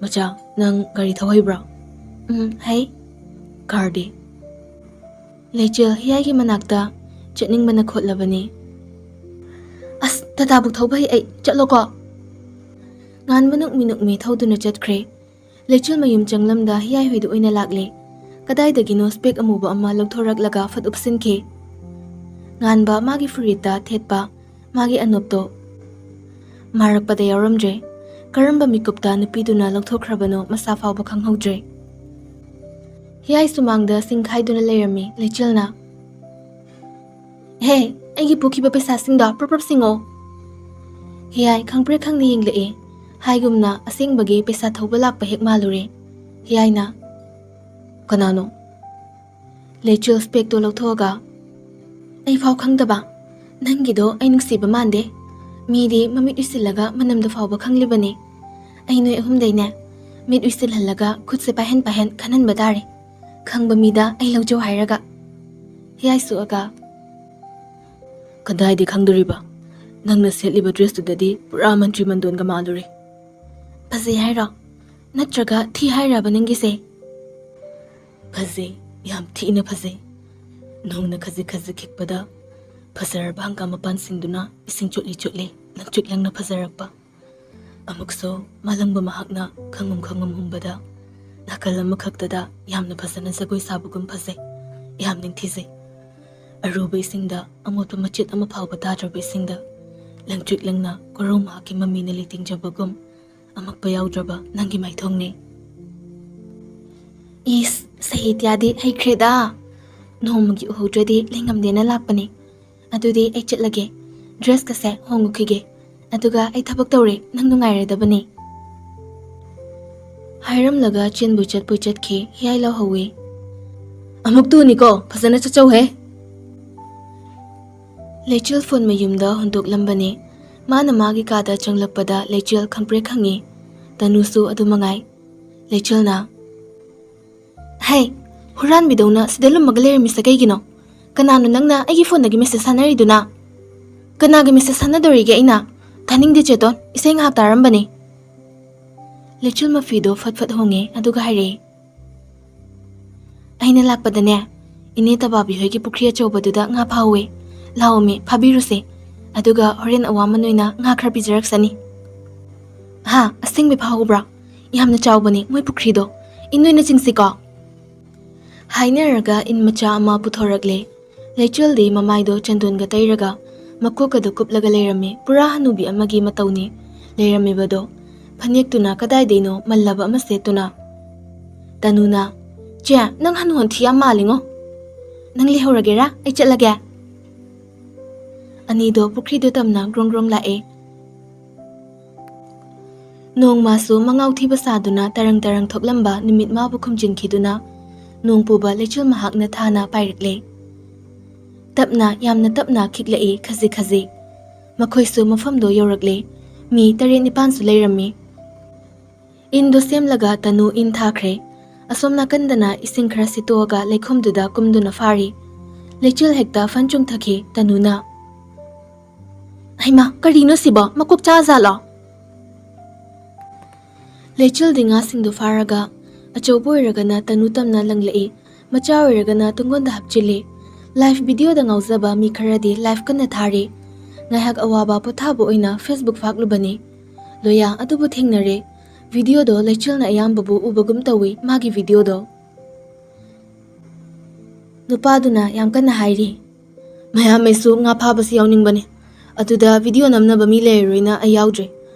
"ꯃꯆꯥ, ꯅꯪ ꯒꯥꯔꯤ ꯊꯧ ꯍꯩꯕ꯭ꯔꯣ?" "ꯎꯝ, ꯍꯩ꯫" "ꯀꯥꯔꯗꯤ?" ꯂꯩꯆꯤꯜ ꯍꯤꯌꯥꯏꯒꯤ ꯃꯅꯥꯛꯇ ꯆꯠꯅꯤꯡꯕꯅ ꯈꯣꯠꯂꯕꯅꯤ꯫ "ꯑꯁ, ꯇꯥꯇꯥꯕꯨꯛ ꯊꯧꯕ ꯍꯩ ꯑꯩ, ꯆꯠꯂꯣꯀꯣ꯫" ꯉꯥꯟꯕ ꯅꯣꯛꯃꯤ ꯅꯣꯛꯃꯤ ꯊꯧꯗꯨꯅ ꯆꯠꯈ꯭ꯔꯦ꯫ ꯂꯩꯆꯤꯜ ꯃꯌꯨꯝ ꯆꯪꯂꯝꯗ ꯍꯤꯌꯥꯏ ꯍꯣꯏꯗ ꯑꯣꯏꯅ ꯂꯥꯛꯂꯦ꯫ ꯀꯗꯥꯏꯗꯒꯤꯅꯣ ꯁ꯭ꯄꯦꯛ ꯑꯃꯨꯕ ꯑꯃ ꯂꯧꯊꯣꯔꯛꯂꯒ ꯐꯠ ꯎꯞꯁꯤꯟꯈꯤ꯫ ꯉꯥꯟꯕ ꯃꯥꯒꯤ ꯐꯨꯔꯤꯠꯇ ꯊꯦꯠꯄ ꯃꯥꯒꯤ ꯑꯅꯣꯞꯇꯣ ꯃꯥꯔꯛꯄꯗ ꯌꯥꯎꯔꯝꯗ꯭ꯔꯦ꯫ ꯀꯔꯝꯕ ꯃꯤꯀꯨꯞꯇ ꯅꯨꯄꯤꯗꯨꯅ ꯂꯧꯊꯣꯛꯈ꯭ꯔꯕꯅꯣ ꯃꯁꯥ ꯐꯥꯎꯕ ꯈꯪꯍꯧꯗ꯭ꯔꯦ꯫ ꯍꯤꯌꯥꯏ ꯁꯨꯃꯥꯡꯗ ꯁꯤꯡ ꯈꯥꯏꯗꯨꯅ ꯂꯩꯔꯝꯃꯤ ꯂꯩꯆꯤꯜꯅ꯫ "ꯍꯦ, ꯑꯩꯒꯤ ꯄꯨꯈꯤꯕ ꯄꯩꯁꯥꯁꯤꯡꯗꯣ ꯄ꯭ꯔꯞ ꯄ꯭ꯔꯞ ꯁꯤꯡꯉꯣ꯫" ꯍꯤꯌꯥꯏ ꯈꯪꯄ꯭ꯔꯦꯛ ꯈꯪꯅ ꯌꯦꯡꯂꯛꯑꯦ꯫ ꯍꯥꯏꯒꯨꯝꯅ ꯑꯁꯦꯡꯕꯒꯤ ꯄꯩꯁꯥ ꯊꯧꯕ ꯂꯥꯛꯄ ꯍꯦꯛ ꯃꯥꯜꯂꯨꯔꯦ꯫ ꯍꯤꯌꯥꯏꯅ, "ꯀꯅꯥꯅꯣ?" ꯂꯩꯆꯤꯜ ꯁ꯭ꯄꯦꯛꯇꯣ ꯂꯧꯊꯣꯛꯑꯒ, "ꯑꯩ ꯐꯥꯎ ꯈꯪꯗꯕ? ꯅꯪꯒꯤꯗꯣ ꯑꯩ ꯅꯨꯡꯁꯤꯕ ꯃꯥꯟꯗꯦ꯫ ꯃꯤꯗꯤ ꯃꯃꯤꯠ ꯎꯏꯁꯤꯜꯂꯒ ꯃꯅꯝꯗꯣ ꯐꯥꯎꯕ ꯈꯪꯂꯤꯕꯅꯤ꯫ ꯑꯩ ꯅꯣꯏ ꯑꯍꯨꯝꯗꯩꯅꯦ, ꯃꯤꯠ ꯎꯏꯁꯤꯜꯍꯜꯂꯒ ꯈꯨꯠꯁꯦ ꯄꯥꯏꯍꯟ ꯄꯥꯏꯍꯟ ꯈꯟꯍꯟꯕ ꯇꯥꯔꯦ꯫ ꯈꯪꯕ ꯃꯤꯗ ꯑꯩ ꯂꯧꯖꯧ ꯍꯥꯏꯔꯒ꯫" ꯍꯤꯌꯥꯏ ꯁꯨꯛꯑꯒ, "ꯀꯗꯥꯏꯗꯤ ꯈꯪꯗꯣꯔꯤꯕ? ꯅꯪꯅ ꯁꯦꯠꯂꯤꯕ ꯗ꯭ꯔꯦꯁꯇꯨꯗꯗꯤ ꯄꯨꯔꯥ ꯃꯟꯇ꯭ꯔꯤ ꯃꯟꯗꯣꯟꯒ ꯃꯥꯜꯂꯨꯔꯦ꯫" "ꯐꯖꯩ ꯍꯥꯏꯔꯣ? ꯅꯠꯇ꯭ꯔꯒ ꯊꯤ ꯍꯥꯏꯔꯕ ꯅꯪꯒꯤꯁꯦ?" "ꯐꯖꯩ, ꯌꯥꯝ ꯊꯤꯅ ꯐꯖꯩ꯫ ꯅꯣꯡꯅ ꯈꯖꯤꯛ ꯈꯖꯤꯛ ꯈꯤꯛꯄꯗ ꯐꯖꯔꯕ ꯍꯪꯒꯥꯝ ꯃꯄꯥꯟꯁꯤꯡꯗꯨꯅ ꯏꯁꯤꯡ ꯆꯣꯠꯂꯤ ꯆꯣꯠꯂꯤ ꯂꯪꯇ꯭ꯔꯤꯛ ꯂꯪꯅ ꯐꯖꯔꯛꯄ꯫ ꯑꯃꯨꯛꯁꯨ ꯃꯥꯂꯪꯕ ꯃꯍꯥꯛꯅ ꯈꯪꯉꯨꯝ ꯈꯪꯉꯨꯝ ꯍꯨꯝꯕꯗ ꯅꯥꯀꯜ ꯑꯃꯈꯛꯇꯗ ꯌꯥꯝꯅ ꯐꯖꯅ ꯖꯒꯣꯏ ꯁꯥꯕꯒꯨꯝ ꯐꯖꯩ꯫ ꯌꯥꯝ ꯅꯤꯡꯊꯤꯖꯩ꯫ ꯑꯔꯨꯕ ꯏꯁꯤꯡꯗ ꯑꯃꯣꯠꯄ ꯃꯆꯦꯠ ꯑꯃ ꯐꯥꯎꯕ ꯇꯥꯗ꯭ꯔꯕ ꯏꯁꯤꯡꯗ ꯂꯪꯇ꯭ꯔꯤꯛ ꯂꯪꯅ ꯀꯣꯔꯧ ꯃꯍꯥꯛꯀꯤ ꯃꯃꯤꯅ ꯂꯩꯇꯦꯡꯖꯕꯒꯨꯝ ꯑꯃꯛꯄ ꯌꯥꯎꯗ꯭ꯔꯕ ꯅꯪꯒꯤ ꯃꯥꯏꯊꯣꯡꯅꯤ꯫ ꯏꯁ, ꯁꯥꯍꯤꯇ꯭ꯌꯥꯗꯤ ꯍꯩꯈ꯭ꯔꯦꯗ꯫ ꯅꯣꯡꯃꯒꯤ ꯎꯍꯧꯗ꯭ꯔꯗꯤ ꯂꯩꯉꯝꯗꯦꯅ ꯂꯥꯛꯄꯅꯤ꯫ ꯑꯗꯨꯗꯤ ꯑꯩ ꯆꯠꯂꯒꯦ꯫ ꯗ꯭ꯔꯦꯁꯀꯁꯦ ꯍꯣꯡꯉꯨꯈꯤꯒꯦ꯫ ꯑꯗꯨꯒ ꯑꯩ ꯊꯕꯛ ꯇꯧꯔꯦ, ꯅꯪ ꯅꯨꯡꯉꯥꯏꯔꯗꯕꯅꯤ꯫ ꯍꯥꯏꯔꯝꯂꯒ ꯆꯦꯟꯕꯨ ꯆꯠꯄꯨ ꯆꯠꯈꯤ, ꯍꯤꯌꯥꯏ ꯂꯧꯍꯧꯋꯤ꯫ ꯑꯃꯨꯛ ꯇꯨꯅꯤꯀꯣ, ꯐꯖꯅ ꯆꯠꯆꯧꯍꯦ꯫ ꯂꯩꯆꯤꯜ ꯐꯣꯟ ꯃꯌꯨꯝꯗ ꯍꯨꯟꯗꯣꯛꯂꯝꯕꯅꯤ꯫ ꯃꯥꯅ ꯃꯥꯒꯤ ꯀꯥꯗ ꯆꯪꯂꯛꯄꯗ ꯂꯩꯆꯤꯜ ꯈꯪꯄ꯭ꯔꯦꯛ ꯈꯪꯉꯤ꯫ ꯇꯅꯨꯁꯨ ꯑꯗꯨ ꯃꯉꯥꯏ꯫ ꯂꯩꯆꯤꯜꯅ, "ꯍꯩ, ꯍꯨꯔꯥꯟꯕꯤꯗꯧꯅ ꯁꯤꯗ ꯂꯨꯝꯃꯒ ꯂꯩꯔꯝꯃꯤꯁꯦ ꯀꯩꯒꯤꯅꯣ? ꯀꯅꯥꯅꯣ ꯅꯪꯅ ꯑꯩꯒꯤ ꯐꯣꯟꯗꯒꯤ ꯃꯦꯁꯦꯖ ꯊꯥꯅꯔꯤꯗꯨꯅ? ꯀꯅꯥꯒꯤ ꯃꯦꯁꯦꯖ ꯊꯥꯅꯗꯣꯔꯤꯒꯦ ꯑꯩꯅ? ꯊꯥꯅꯤꯡꯗꯦ ꯆꯦꯇꯣꯟ, ꯏꯁꯩ ꯉꯥꯏꯍꯥꯛ ꯇꯥꯔꯝꯕꯅꯤ꯫" ꯂꯩꯆꯤꯜ ꯃꯐꯤꯗꯣ ꯐꯠ ꯐꯠ ꯍꯣꯡꯉꯦ, ꯑꯗꯨꯒ ꯍꯥꯏꯔꯛꯑꯦ, "ꯑꯩꯅ ꯂꯥꯛꯄꯗꯅꯦ, ꯏꯅꯦ ꯇꯕꯥꯕꯤ ꯍꯣꯏꯒꯤ ꯄꯨꯈ꯭ꯔꯤ ꯑꯆꯧꯕꯗꯨꯗ ꯉꯥ ꯐꯥꯍꯧꯋꯦ꯫ ꯂꯥꯛꯑꯣꯃꯤ, ꯐꯥꯕꯤꯔꯨꯁꯦ꯫ ꯑꯗꯨꯒ ꯍꯣꯔꯦꯟ ꯑꯋꯥꯃꯟ ꯑꯣꯏꯅ ꯉꯥ ꯈꯔ ꯄꯤꯖꯔꯛꯁꯅꯤ꯫" "ꯍꯥ, ꯑꯁꯦꯡꯕꯩ ꯐꯥꯍꯧꯕ꯭ꯔꯥ? ꯌꯥꯝꯅ ꯆꯥꯎꯕꯅꯦ ꯃꯣꯏ ꯄꯨꯈ꯭ꯔꯤꯗꯣ꯫ ꯏꯟ ꯑꯣꯏꯅ ꯆꯤꯡꯁꯤꯀꯣ?" ꯍꯥꯏꯅꯔꯒ ꯏꯟ ꯃꯆꯥ ꯑꯃ ꯄꯨꯊꯣꯔꯛꯂꯦ꯫ ꯂꯩꯆꯤꯜꯗꯤ ꯃꯃꯥꯏꯗꯣ ꯆꯟꯗꯣꯟꯒ ꯇꯩꯔꯒ ꯃꯀꯣꯛꯀꯗꯣ ꯀꯨꯞꯂꯒ ꯂꯩꯔꯝꯃꯤ꯫ ꯄꯨꯔꯥ ꯍꯅꯨꯕꯤ ꯑꯃꯒꯤ ꯃꯇꯧꯅꯤ ꯂꯩꯔꯝꯃꯤꯕꯗꯣ꯫ ꯐꯅꯦꯛꯇꯨꯅ ꯀꯗꯥꯏꯗꯩꯅꯣ ꯃꯜꯂꯕ ꯑꯃ ꯁꯦꯠꯇꯨꯅ꯫ ꯇꯅꯨꯅ, "ꯆꯦ, ꯅꯪ ꯍꯅꯨ ꯍꯟꯊꯤ ꯌꯥꯝ ꯃꯥꯜꯂꯤꯉꯣ꯫ ꯅꯪ ꯂꯩꯍꯧꯔꯒꯦꯔꯥ? ꯑꯩ ꯆꯠꯂꯒꯦ꯫" ꯑꯅꯤꯗꯣ ꯄꯨꯈ꯭ꯔꯤꯗꯨ ꯇꯝꯅ ꯒ꯭ꯔꯣꯡ ꯒ꯭ꯔꯣꯡ ꯂꯥꯛꯑꯦ꯫ ꯅꯣꯡꯃꯁꯨ ꯃꯉꯥꯎ ꯊꯤꯕ ꯁꯥꯗꯨꯅ ꯇꯔꯪ ꯇꯔꯪ ꯊꯣꯛꯂꯝꯕ ꯅꯨꯃꯤꯠ ꯃꯥꯕꯨ ꯈꯨꯝꯖꯤꯟꯈꯤꯗꯨꯅ ꯅꯣꯡ ꯄꯨꯕ ꯂꯩꯆꯤꯜ ꯃꯍꯥꯛꯅ ꯊꯥꯅ ꯄꯥꯏꯔꯛꯂꯦ꯫ ꯇꯞꯅ, ꯌꯥꯝꯅ ꯇꯞꯅ ꯈꯤꯛꯂꯛꯏ ꯈꯖꯤꯛ ꯈꯖꯤꯛ꯫ ꯃꯈꯣꯏꯁꯨ ꯃꯐꯝꯗꯣ ꯌꯧꯔꯛꯂꯦ꯫ ꯃꯤ ꯇꯔꯦꯠ ꯅꯤꯄꯥꯟꯁꯨ ꯂꯩꯔꯝꯃꯤ꯫ ꯏꯟꯗꯣ ꯁꯦꯝꯂꯒ ꯇꯅꯨ ꯏꯟ ꯊꯥꯈ꯭ꯔꯦ꯫ ꯑꯁꯣꯝ ꯅꯥꯀꯟꯗꯅ ꯏꯁꯤꯡ ꯈꯔ ꯁꯤꯠꯇꯣꯛꯑꯒ ꯂꯩꯈꯣꯝꯗꯨꯗ ꯀꯨꯝꯗꯨꯅ ꯐꯥꯔꯤ꯫ ꯂꯩꯆꯤꯜ ꯍꯦꯛꯇ ꯐꯟ ꯆꯣꯡꯊꯈꯤ ꯇꯅꯨꯅ꯫ "ꯍꯩꯃꯥ, ꯀꯔꯤꯅꯣ ꯁꯤꯕꯣ? ꯃꯀꯣꯛ ꯆꯥꯖꯥꯠꯂꯣ?" ꯂꯩꯆꯤꯜꯗꯤ ꯉꯥꯁꯤꯡꯗꯨ ꯐꯥꯔꯒ ꯑꯆꯧꯕ ꯑꯣꯏꯔꯒꯅ ꯇꯅꯨ ꯇꯝꯅ ꯂꯪꯂꯛꯏ, ꯃꯆꯥ ꯑꯣꯏꯔꯒꯅ ꯇꯨꯡꯒꯣꯟꯗ ꯍꯥꯞꯆꯤꯜꯂꯤ꯫ ꯂꯥꯏꯐ ꯚꯤꯗꯤꯑꯣꯗ ꯉꯥꯎꯖꯕ ꯃꯤ ꯈꯔꯗꯤ ꯂꯥꯏꯐ ꯀꯟꯅ ꯊꯥꯔꯤ꯫ ꯉꯥꯏꯍꯥꯛ ꯑꯋꯥꯕ ꯄꯣꯊꯥꯕ ꯑꯣꯏꯅ ꯐꯦꯁꯕꯨꯛ ꯐꯥꯛꯂꯨꯕꯅꯤ꯫ ꯂꯣꯌꯥ ꯑꯗꯨꯕꯨ ꯊꯦꯡꯅꯔꯦ꯫ ꯚꯤꯗꯤꯑꯣꯗꯣ ꯂꯩꯆꯤꯜꯅ ꯑꯌꯥꯝꯕꯕꯨ ꯎꯕꯒꯨꯝ ꯇꯧꯏ ꯃꯥꯒꯤ ꯚꯤꯗꯤꯑꯣꯗꯣ꯫ ꯅꯨꯄꯥꯗꯨꯅ ꯌꯥꯝ ꯀꯟꯅ ꯍꯥꯏꯔꯤ, ꯃꯌꯥꯝ, ꯑꯩꯁꯨ ꯉꯥ ꯐꯥꯕꯁꯤ ꯌꯥꯎꯅꯤꯡꯕꯅꯤ꯫ ꯑꯗꯨꯗ ꯚꯤꯗꯤꯑꯣ ꯅꯝꯅꯕ ꯃꯤ ꯂꯩꯔꯔꯣꯏꯅ ꯑꯩ ꯌꯥꯎꯗ꯭ꯔꯦ꯫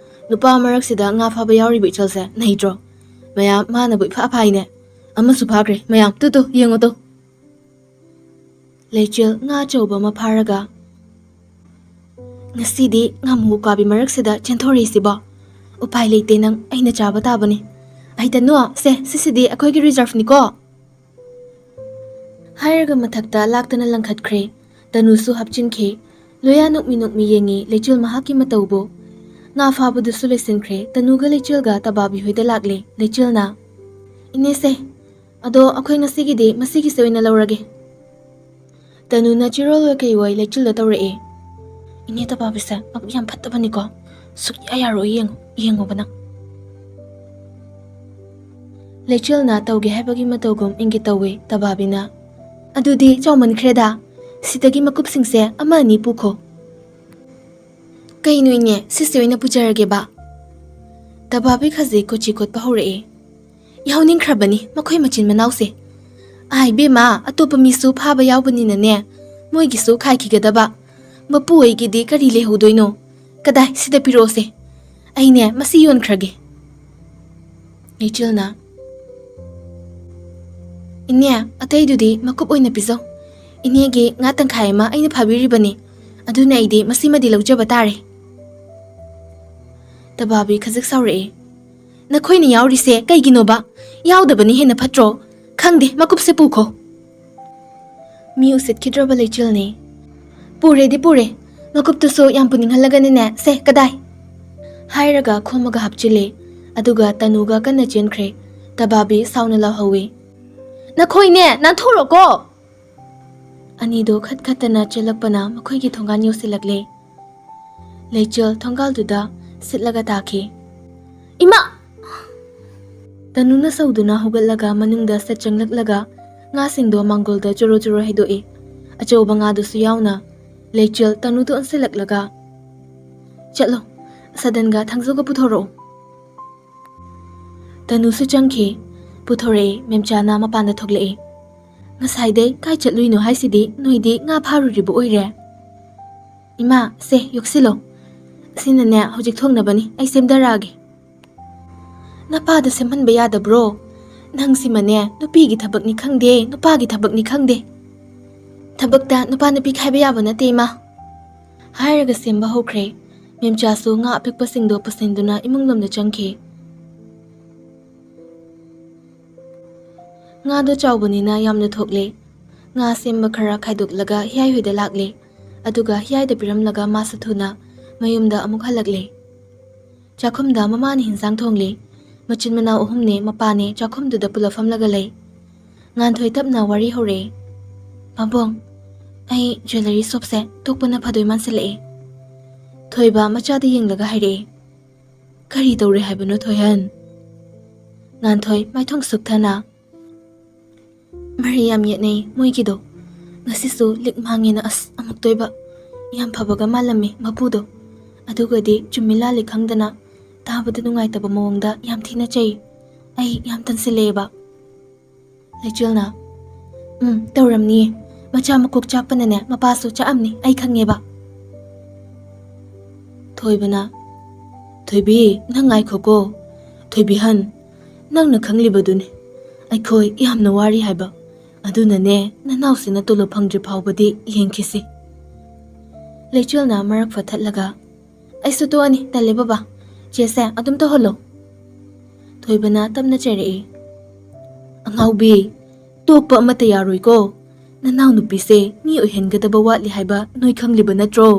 ꯅꯨꯄꯥ ꯃꯔꯛꯁꯤꯗ ꯉꯥ ꯐꯥꯕ ꯌꯥꯎꯔꯤꯕ ꯏꯆꯜꯁꯦ ꯅꯩꯗ꯭ꯔꯣ? ꯃꯌꯥꯝ, ꯃꯥꯅꯕꯨ ꯏꯐ ꯐꯥꯏꯅꯦ꯫ ꯑꯃꯁꯨ ꯐꯥꯈ꯭ꯔꯦ꯫ ꯃꯌꯥꯝ, ꯇꯨ ꯇꯨ, ꯌꯦꯡꯉꯣ ꯇꯨ꯫ ꯂꯩꯆꯤꯜ ꯉꯥ ꯑꯆꯧꯕ ꯑꯃ ꯐꯥꯔꯒ, "ꯉꯁꯤꯗꯤ ꯉꯥꯃꯨ ꯎꯀꯥꯕꯤ ꯃꯔꯛꯁꯤꯗ ꯆꯦꯟꯊꯣꯔꯛꯏꯁꯤꯕꯣ? ꯎꯄꯥꯏ ꯂꯩꯇꯦ, ꯅꯪ ꯑꯩꯅ ꯆꯥꯕ ꯇꯥꯕꯅꯤ꯫ ꯑꯩ ꯇꯅꯨ, ꯁꯦ, ꯁꯤꯁꯤꯗꯤ ꯑꯩꯈꯣꯏꯒꯤ ꯔꯤꯖꯔꯚꯅꯤꯀꯣ?" ꯍꯥꯏꯔꯒ ꯃꯊꯛꯇ ꯂꯥꯛꯇꯅ ꯂꯪꯈꯠꯈ꯭ꯔꯦ꯫ ꯇꯅꯨꯁꯨ ꯍꯥꯞꯆꯤꯟꯈꯤ꯫ ꯂꯣꯌꯥ ꯅꯣꯛꯃꯤ ꯅꯣꯛꯃꯤ ꯌꯦꯡꯉꯤ ꯂꯩꯆꯤꯜ ꯃꯍꯥꯛꯀꯤ ꯃꯇꯧꯕꯨ꯫ ꯉꯥ ꯐꯥꯕꯗꯨꯁꯨ ꯂꯣꯏꯁꯤꯟꯈ꯭ꯔꯦ꯫ ꯇꯅꯨꯒ ꯂꯩꯆꯤꯜꯒ ꯇꯕꯥꯕꯤ ꯍꯣꯏꯗ ꯂꯥꯛꯂꯦ꯫ ꯂꯩꯆꯤꯜꯅ, "ꯏꯅꯦꯁꯦ, ꯑꯗꯣ ꯑꯩꯈꯣꯏ ꯉꯁꯤꯒꯤꯗꯤ ꯃꯁꯤꯒꯤꯁꯦ ꯑꯣꯏꯅ ꯂꯧꯔꯒꯦ꯫" ꯇꯅꯨꯅ ꯆꯤꯔꯣꯜ ꯑꯣꯏ ꯀꯩ ꯑꯣꯏ ꯂꯩꯆꯤꯜꯗ ꯇꯧꯔꯛꯑꯦ꯫ "ꯏꯅꯦ ꯇꯕꯥꯕꯤꯁꯦ ꯃꯕꯨꯛ ꯌꯥꯝ ꯐꯠꯇꯕꯅꯤꯀꯣ꯫ ꯁꯨꯛꯌꯥ ꯌꯥꯔꯣꯏ, ꯌꯦꯡꯉꯨ, ꯌꯦꯡꯉꯨꯕ ꯅꯪ꯫" ꯂꯩꯆꯤꯜꯅ ꯇꯧꯒꯦ ꯍꯥꯏꯕꯒꯤ ꯃꯇꯧꯒꯨꯝ ꯏꯪꯒꯤꯠ ꯇꯧꯋꯦ ꯇꯕꯥꯕꯤꯅ꯫ "ꯑꯗꯨꯗꯤ ꯆꯥꯎꯃꯟꯈ꯭ꯔꯦꯗ꯫ ꯁꯤꯗꯒꯤ ꯃꯀꯨꯞꯁꯤꯡꯁꯦ ꯑꯃ ꯑꯅꯤ ꯄꯨꯈꯣ꯫" "ꯀꯩꯅꯣ ꯏꯅꯦ, ꯁꯤꯁꯦ ꯑꯣꯏꯅ ꯄꯨꯖꯔꯒꯦꯕ꯫" ꯇꯕꯥꯕꯤ ꯈꯖꯤꯛ ꯀꯣꯆꯤ ꯀꯣꯠꯄ ꯍꯧꯔꯛꯑꯦ꯫ "ꯌꯥꯎꯅꯤꯡꯈ꯭ꯔꯕꯅꯤ ꯃꯈꯣꯏ ꯃꯆꯤꯟ ꯃꯅꯥꯎꯁꯦ꯫ ꯑꯥ, ꯏꯕꯦꯝꯃ, ꯑꯇꯣꯞꯄ ꯃꯤꯁꯨ ꯐꯥꯕ ꯌꯥꯎꯕꯅꯤꯅꯅꯦ, ꯃꯣꯏꯒꯤꯁꯨ ꯈꯥꯏꯈꯤꯒꯗꯕ꯫ ꯃꯄꯨ ꯑꯣꯏꯒꯤꯗꯤ ꯀꯔꯤ ꯂꯩꯍꯧꯗꯣꯏꯅꯣ? ꯀꯗꯥꯏ, ꯁꯤꯗ ꯄꯤꯔꯛꯑꯣꯁꯦ꯫ ꯑꯩꯅꯦ, ꯃꯁꯤ ꯌꯣꯟꯈ꯭ꯔꯒꯦ꯫" ꯂꯩꯆꯤꯜꯅ, "ꯏꯅꯦ, ꯑꯇꯩꯗꯨꯗꯤ ꯃꯀꯨꯞ ꯑꯣꯏꯅ ꯄꯤꯖꯧ꯫ ꯏꯅꯦꯒꯤ ꯉꯥ ꯇꯪꯈꯥꯏ ꯑꯃ ꯑꯩꯅ ꯐꯥꯕꯤꯔꯤꯕꯅꯤ, ꯑꯗꯨꯅ ꯑꯩꯗꯤ ꯃꯁꯤꯃꯗꯤ ꯂꯧꯖꯕ ꯇꯥꯔꯦ꯫" ꯇꯕꯥꯕꯤ ꯈꯖꯤꯛ ꯁꯥꯎꯔꯛꯑꯦ꯫ "ꯅꯈꯣꯏꯅ ꯌꯥꯎꯔꯤꯁꯦ ꯀꯩꯒꯤꯅꯣꯕ? ꯌꯥꯎꯗꯕꯅꯤ ꯍꯦꯟꯅ ꯐꯠꯇ꯭ꯔꯣ? ꯈꯪꯗꯦ, ꯃꯀꯨꯞꯁꯦ ꯄꯨꯈꯣ꯫" ꯃꯤ ꯎꯁꯤꯠꯈꯤꯗ꯭ꯔꯕ ꯂꯩꯆꯤꯜꯅꯤ꯫ "ꯄꯨꯔꯦꯗꯤ ꯄꯨꯔꯦ, ꯃꯀꯨꯞꯇꯨꯁꯨ ꯌꯥꯝ ꯄꯨꯅꯤꯡꯍꯜꯂꯒꯅꯤꯅꯦ꯫ ꯁꯦ, ꯀꯗꯥꯏ?" ꯍꯥꯏꯔꯒ ꯈꯣꯝꯃꯒ ꯍꯥꯞꯆꯤꯜꯂꯦ꯫ ꯑꯗꯨꯒ ꯇꯅꯨꯒ ꯀꯟꯅ ꯆꯦꯟꯈ꯭ꯔꯦ꯫ ꯇꯕꯥꯕꯤ ꯁꯥꯎꯅ ꯂꯥꯎꯍꯧꯋꯤ, "ꯅꯈꯣꯏꯅꯦ, ꯅꯥꯟꯊꯣꯔꯣꯀꯣ!" ꯑꯅꯤꯗꯣ ꯈꯠ ꯈꯠꯇꯅ ꯆꯦꯜꯂꯛꯄꯅ ꯃꯈꯣꯏꯒꯤ ꯊꯣꯡꯒꯥꯟ ꯌꯧꯁꯤꯜꯂꯛꯂꯦ꯫ ꯂꯩꯆꯤꯜ ꯊꯣꯡꯒꯥꯜꯗꯨꯗ ꯁꯤꯠꯂꯒ ꯇꯥꯈꯤ꯫ "ꯏꯃꯥ!" ꯇꯅꯨꯅ ꯁꯧꯗꯨꯅ ꯍꯧꯒꯠꯂꯒ ꯃꯅꯨꯡꯗ ꯁꯠ ꯆꯪꯂꯛꯂꯒ ꯉꯥꯁꯤꯡꯗꯣ ꯃꯥꯡꯒꯣꯜꯗ ꯆꯣꯔꯣ ꯆꯣꯔꯣ ꯍꯩꯗꯣꯛꯏ, ꯑꯆꯧꯕ ꯉꯥꯗꯨꯁꯨ ꯌꯥꯎꯅ꯫ ꯂꯩꯆꯤꯜ ꯇꯅꯨꯗ ꯑꯣꯟꯁꯤꯜꯂꯛꯂꯒ, "ꯆꯠꯂꯣ, ꯁꯗꯟꯒ ꯊꯥꯡꯖꯧꯒ ꯄꯨꯊꯣꯔꯛꯑꯣ꯫" ꯇꯅꯨꯁꯨ ꯆꯪꯈꯤ꯫ ꯄꯨꯊꯣꯔꯛꯏ꯫ ꯃꯦꯝꯆꯥꯅ ꯃꯄꯥꯟꯗ ꯊꯣꯛꯂꯛꯏ꯫ "ꯉꯁꯥꯏꯗꯩ ꯀꯥꯏ ꯆꯠꯂꯨꯏꯅꯣ ꯍꯥꯏꯁꯤꯗꯤ? ꯅꯣꯏꯗꯤ ꯉꯥ ꯐꯥꯔꯨꯔꯤꯕ ꯑꯣꯏꯔꯦ?" "ꯏꯃꯥ, ꯁꯦ, ꯌꯣꯛꯁꯤꯜꯂꯣ꯫ ꯑꯁꯤꯅꯅꯦ, ꯍꯧꯖꯤꯛ ꯊꯣꯡꯅꯕꯅꯤ, ꯑꯩ ꯁꯦꯝꯗꯔꯛꯑꯒꯦ꯫" "ꯅꯄꯥꯗ ꯁꯦꯝꯍꯟꯕ ꯌꯥꯗꯕ꯭ꯔꯣ? ꯅꯪꯁꯤꯃꯅꯦ, ꯅꯨꯄꯤꯒꯤ ꯊꯕꯛꯅꯤ ꯈꯪꯗꯦ, ꯅꯨꯄꯥꯒꯤ ꯊꯕꯛꯅꯤ ꯈꯪꯗꯦ꯫ ꯊꯕꯛꯇ ꯅꯨꯄꯥ ꯅꯨꯄꯤ ꯈꯥꯏꯕ ꯌꯥꯕ ꯅꯠꯇꯦ, ꯏꯃꯥ꯫" ꯍꯥꯏꯔꯒ ꯁꯦꯝꯕ ꯍꯧꯈ꯭ꯔꯦ꯫ ꯃꯦꯝꯆꯥꯁꯨ ꯉꯥ ꯑꯄꯤꯛꯄꯁꯤꯡꯗꯣ ꯄꯨꯁꯤꯟꯗꯨꯅ ꯏꯃꯨꯡ ꯂꯣꯝꯗ ꯆꯪꯈꯤ꯫ ꯉꯥꯗꯣ ꯆꯥꯎꯕꯅꯤꯅ ꯌꯥꯝꯅ ꯊꯣꯛꯂꯦ꯫ ꯉꯥ ꯁꯦꯝꯕ ꯈꯔ ꯈꯥꯏꯗꯣꯛꯂꯒ ꯍꯤꯌꯥꯏ ꯍꯣꯏꯗ ꯂꯥꯛꯂꯦ꯫ ꯑꯗꯨꯒ ꯍꯤꯌꯥꯏꯗ ꯄꯤꯔꯝꯂꯒ ꯃꯥꯁꯨ ꯊꯨꯅ ꯃꯌꯨꯝꯗ ꯑꯃꯨꯛ ꯍꯜꯂꯛꯂꯦ꯫ ꯆꯥꯛꯈꯨꯝꯗ ꯃꯃꯥꯅ ꯍꯤꯟꯖꯥꯡ ꯊꯣꯡꯂꯤ꯫ ꯃꯆꯤꯟ ꯃꯅꯥꯎ ꯑꯍꯨꯝꯅꯦ, ꯃꯄꯥꯅꯦ ꯆꯥꯛꯈꯨꯝꯗꯨꯗ ꯄꯨꯂꯞ ꯐꯝꯂꯒ ꯂꯩ꯫ ꯉꯥꯟꯊꯣꯏ ꯇꯞꯅ ꯋꯥꯔꯤ ꯍꯧꯔꯛꯑꯦ꯫ "ꯄꯥꯕꯨꯡ, ꯑꯩ ꯖ꯭ꯋꯦꯂꯔꯤ ꯁꯣꯞꯁꯦ ꯇꯣꯛꯄꯅ ꯐꯗꯣꯏ ꯃꯥꯟꯁꯤꯜꯂꯛꯑꯦ꯫" ꯊꯣꯏꯕ ꯃꯆꯥꯗ ꯌꯦꯡꯂꯒ ꯍꯥꯏꯔꯛꯑꯦ꯫ "ꯀꯔꯤ ꯇꯧꯔꯦ ꯍꯥꯏꯕꯅꯣ, ꯊꯣꯏꯍꯟ?" ꯉꯥꯟꯊꯣꯏ ꯃꯥꯏꯊꯣꯡ ꯁꯨꯛꯊꯅ, "ꯃꯔꯤ ꯌꯥꯝ ꯌꯦꯠꯅꯩ ꯃꯣꯏꯒꯤꯗꯣ꯫ ꯉꯁꯤꯁꯨ ꯂꯤꯛ ꯃꯥꯡꯉꯦꯅ, ꯑꯁ, ꯑꯃꯨꯛꯇꯣꯏꯕ꯫ ꯌꯥꯝ ꯐꯕꯒ ꯃꯥꯜꯂꯝꯃꯤ ꯃꯄꯨꯗꯣ꯫ ꯑꯗꯨꯒꯗꯤ ꯆꯨꯝꯃꯤ ꯂꯥꯜꯂꯤ ꯈꯪꯗꯅ ꯇꯥꯕꯗ ꯅꯨꯡꯉꯥꯏꯇꯕ ꯃꯑꯣꯡꯗ ꯌꯥꯝ ꯊꯤꯅ ꯆꯩ꯫ ꯑꯩ ꯌꯥꯝ ꯇꯟꯁꯤꯜꯂꯛꯑꯦꯕ꯫" ꯂꯩꯆꯦꯜꯅ, "ꯎꯝ, ꯇꯧꯔꯝꯅꯤꯌꯦ꯫ ꯃꯆꯥ ꯃꯀꯣꯛ ꯆꯥꯛꯄꯅꯅꯦ, ꯃꯄꯥꯁꯨ ꯆꯥꯛꯑꯝꯅꯤ, ꯑꯩ ꯈꯪꯉꯦꯕ꯫" ꯊꯣꯏꯕꯅ, "ꯊꯣꯏꯕꯤ, ꯅꯪ ꯉꯥꯏꯈꯣꯀꯣ꯫ ꯊꯣꯏꯕꯤꯍꯟ, ꯅꯪꯅ ꯈꯪꯂꯤꯕꯗꯨꯅꯤ, ꯑꯩꯈꯣꯏ ꯌꯥꯝꯅ ꯋꯥꯔꯤ ꯍꯥꯏꯕ꯫ ꯑꯗꯨꯅꯅꯦ, ꯅꯅꯥꯎꯁꯤꯅ ꯇꯣꯂꯣꯞ ꯐꯪꯗ꯭ꯔꯤ ꯐꯥꯎꯕꯗꯤ ꯌꯦꯡꯈꯤꯁꯤ꯫" ꯂꯩꯆꯦꯜꯅ ꯃꯔꯛ ꯐꯠꯊꯠꯂꯒ, "ꯑꯩꯁꯨ ꯇꯣꯛꯑꯅꯤ, ꯇꯜꯂꯦ ꯕꯕꯥ꯫ ꯆꯦꯁꯦ ꯑꯗꯨꯝ ꯇꯧꯍꯜꯂꯣ꯫" ꯊꯣꯏꯕꯅ ꯇꯞꯅ ꯆꯩꯔꯛꯏ, "ꯑꯉꯥꯎꯕꯤ, ꯇꯣꯛꯄ ꯑꯃꯠꯇ ꯌꯥꯔꯣꯏꯀꯣ꯫ ꯅꯅꯥꯎꯅꯨꯄꯤꯁꯦ ꯃꯤ ꯑꯣꯏꯍꯟꯒꯗꯕ ꯋꯥꯠꯂꯤ ꯍꯥꯏꯕ ꯅꯣꯏ ꯈꯪꯂꯤꯕ ꯅꯠꯇ꯭ꯔꯣ?"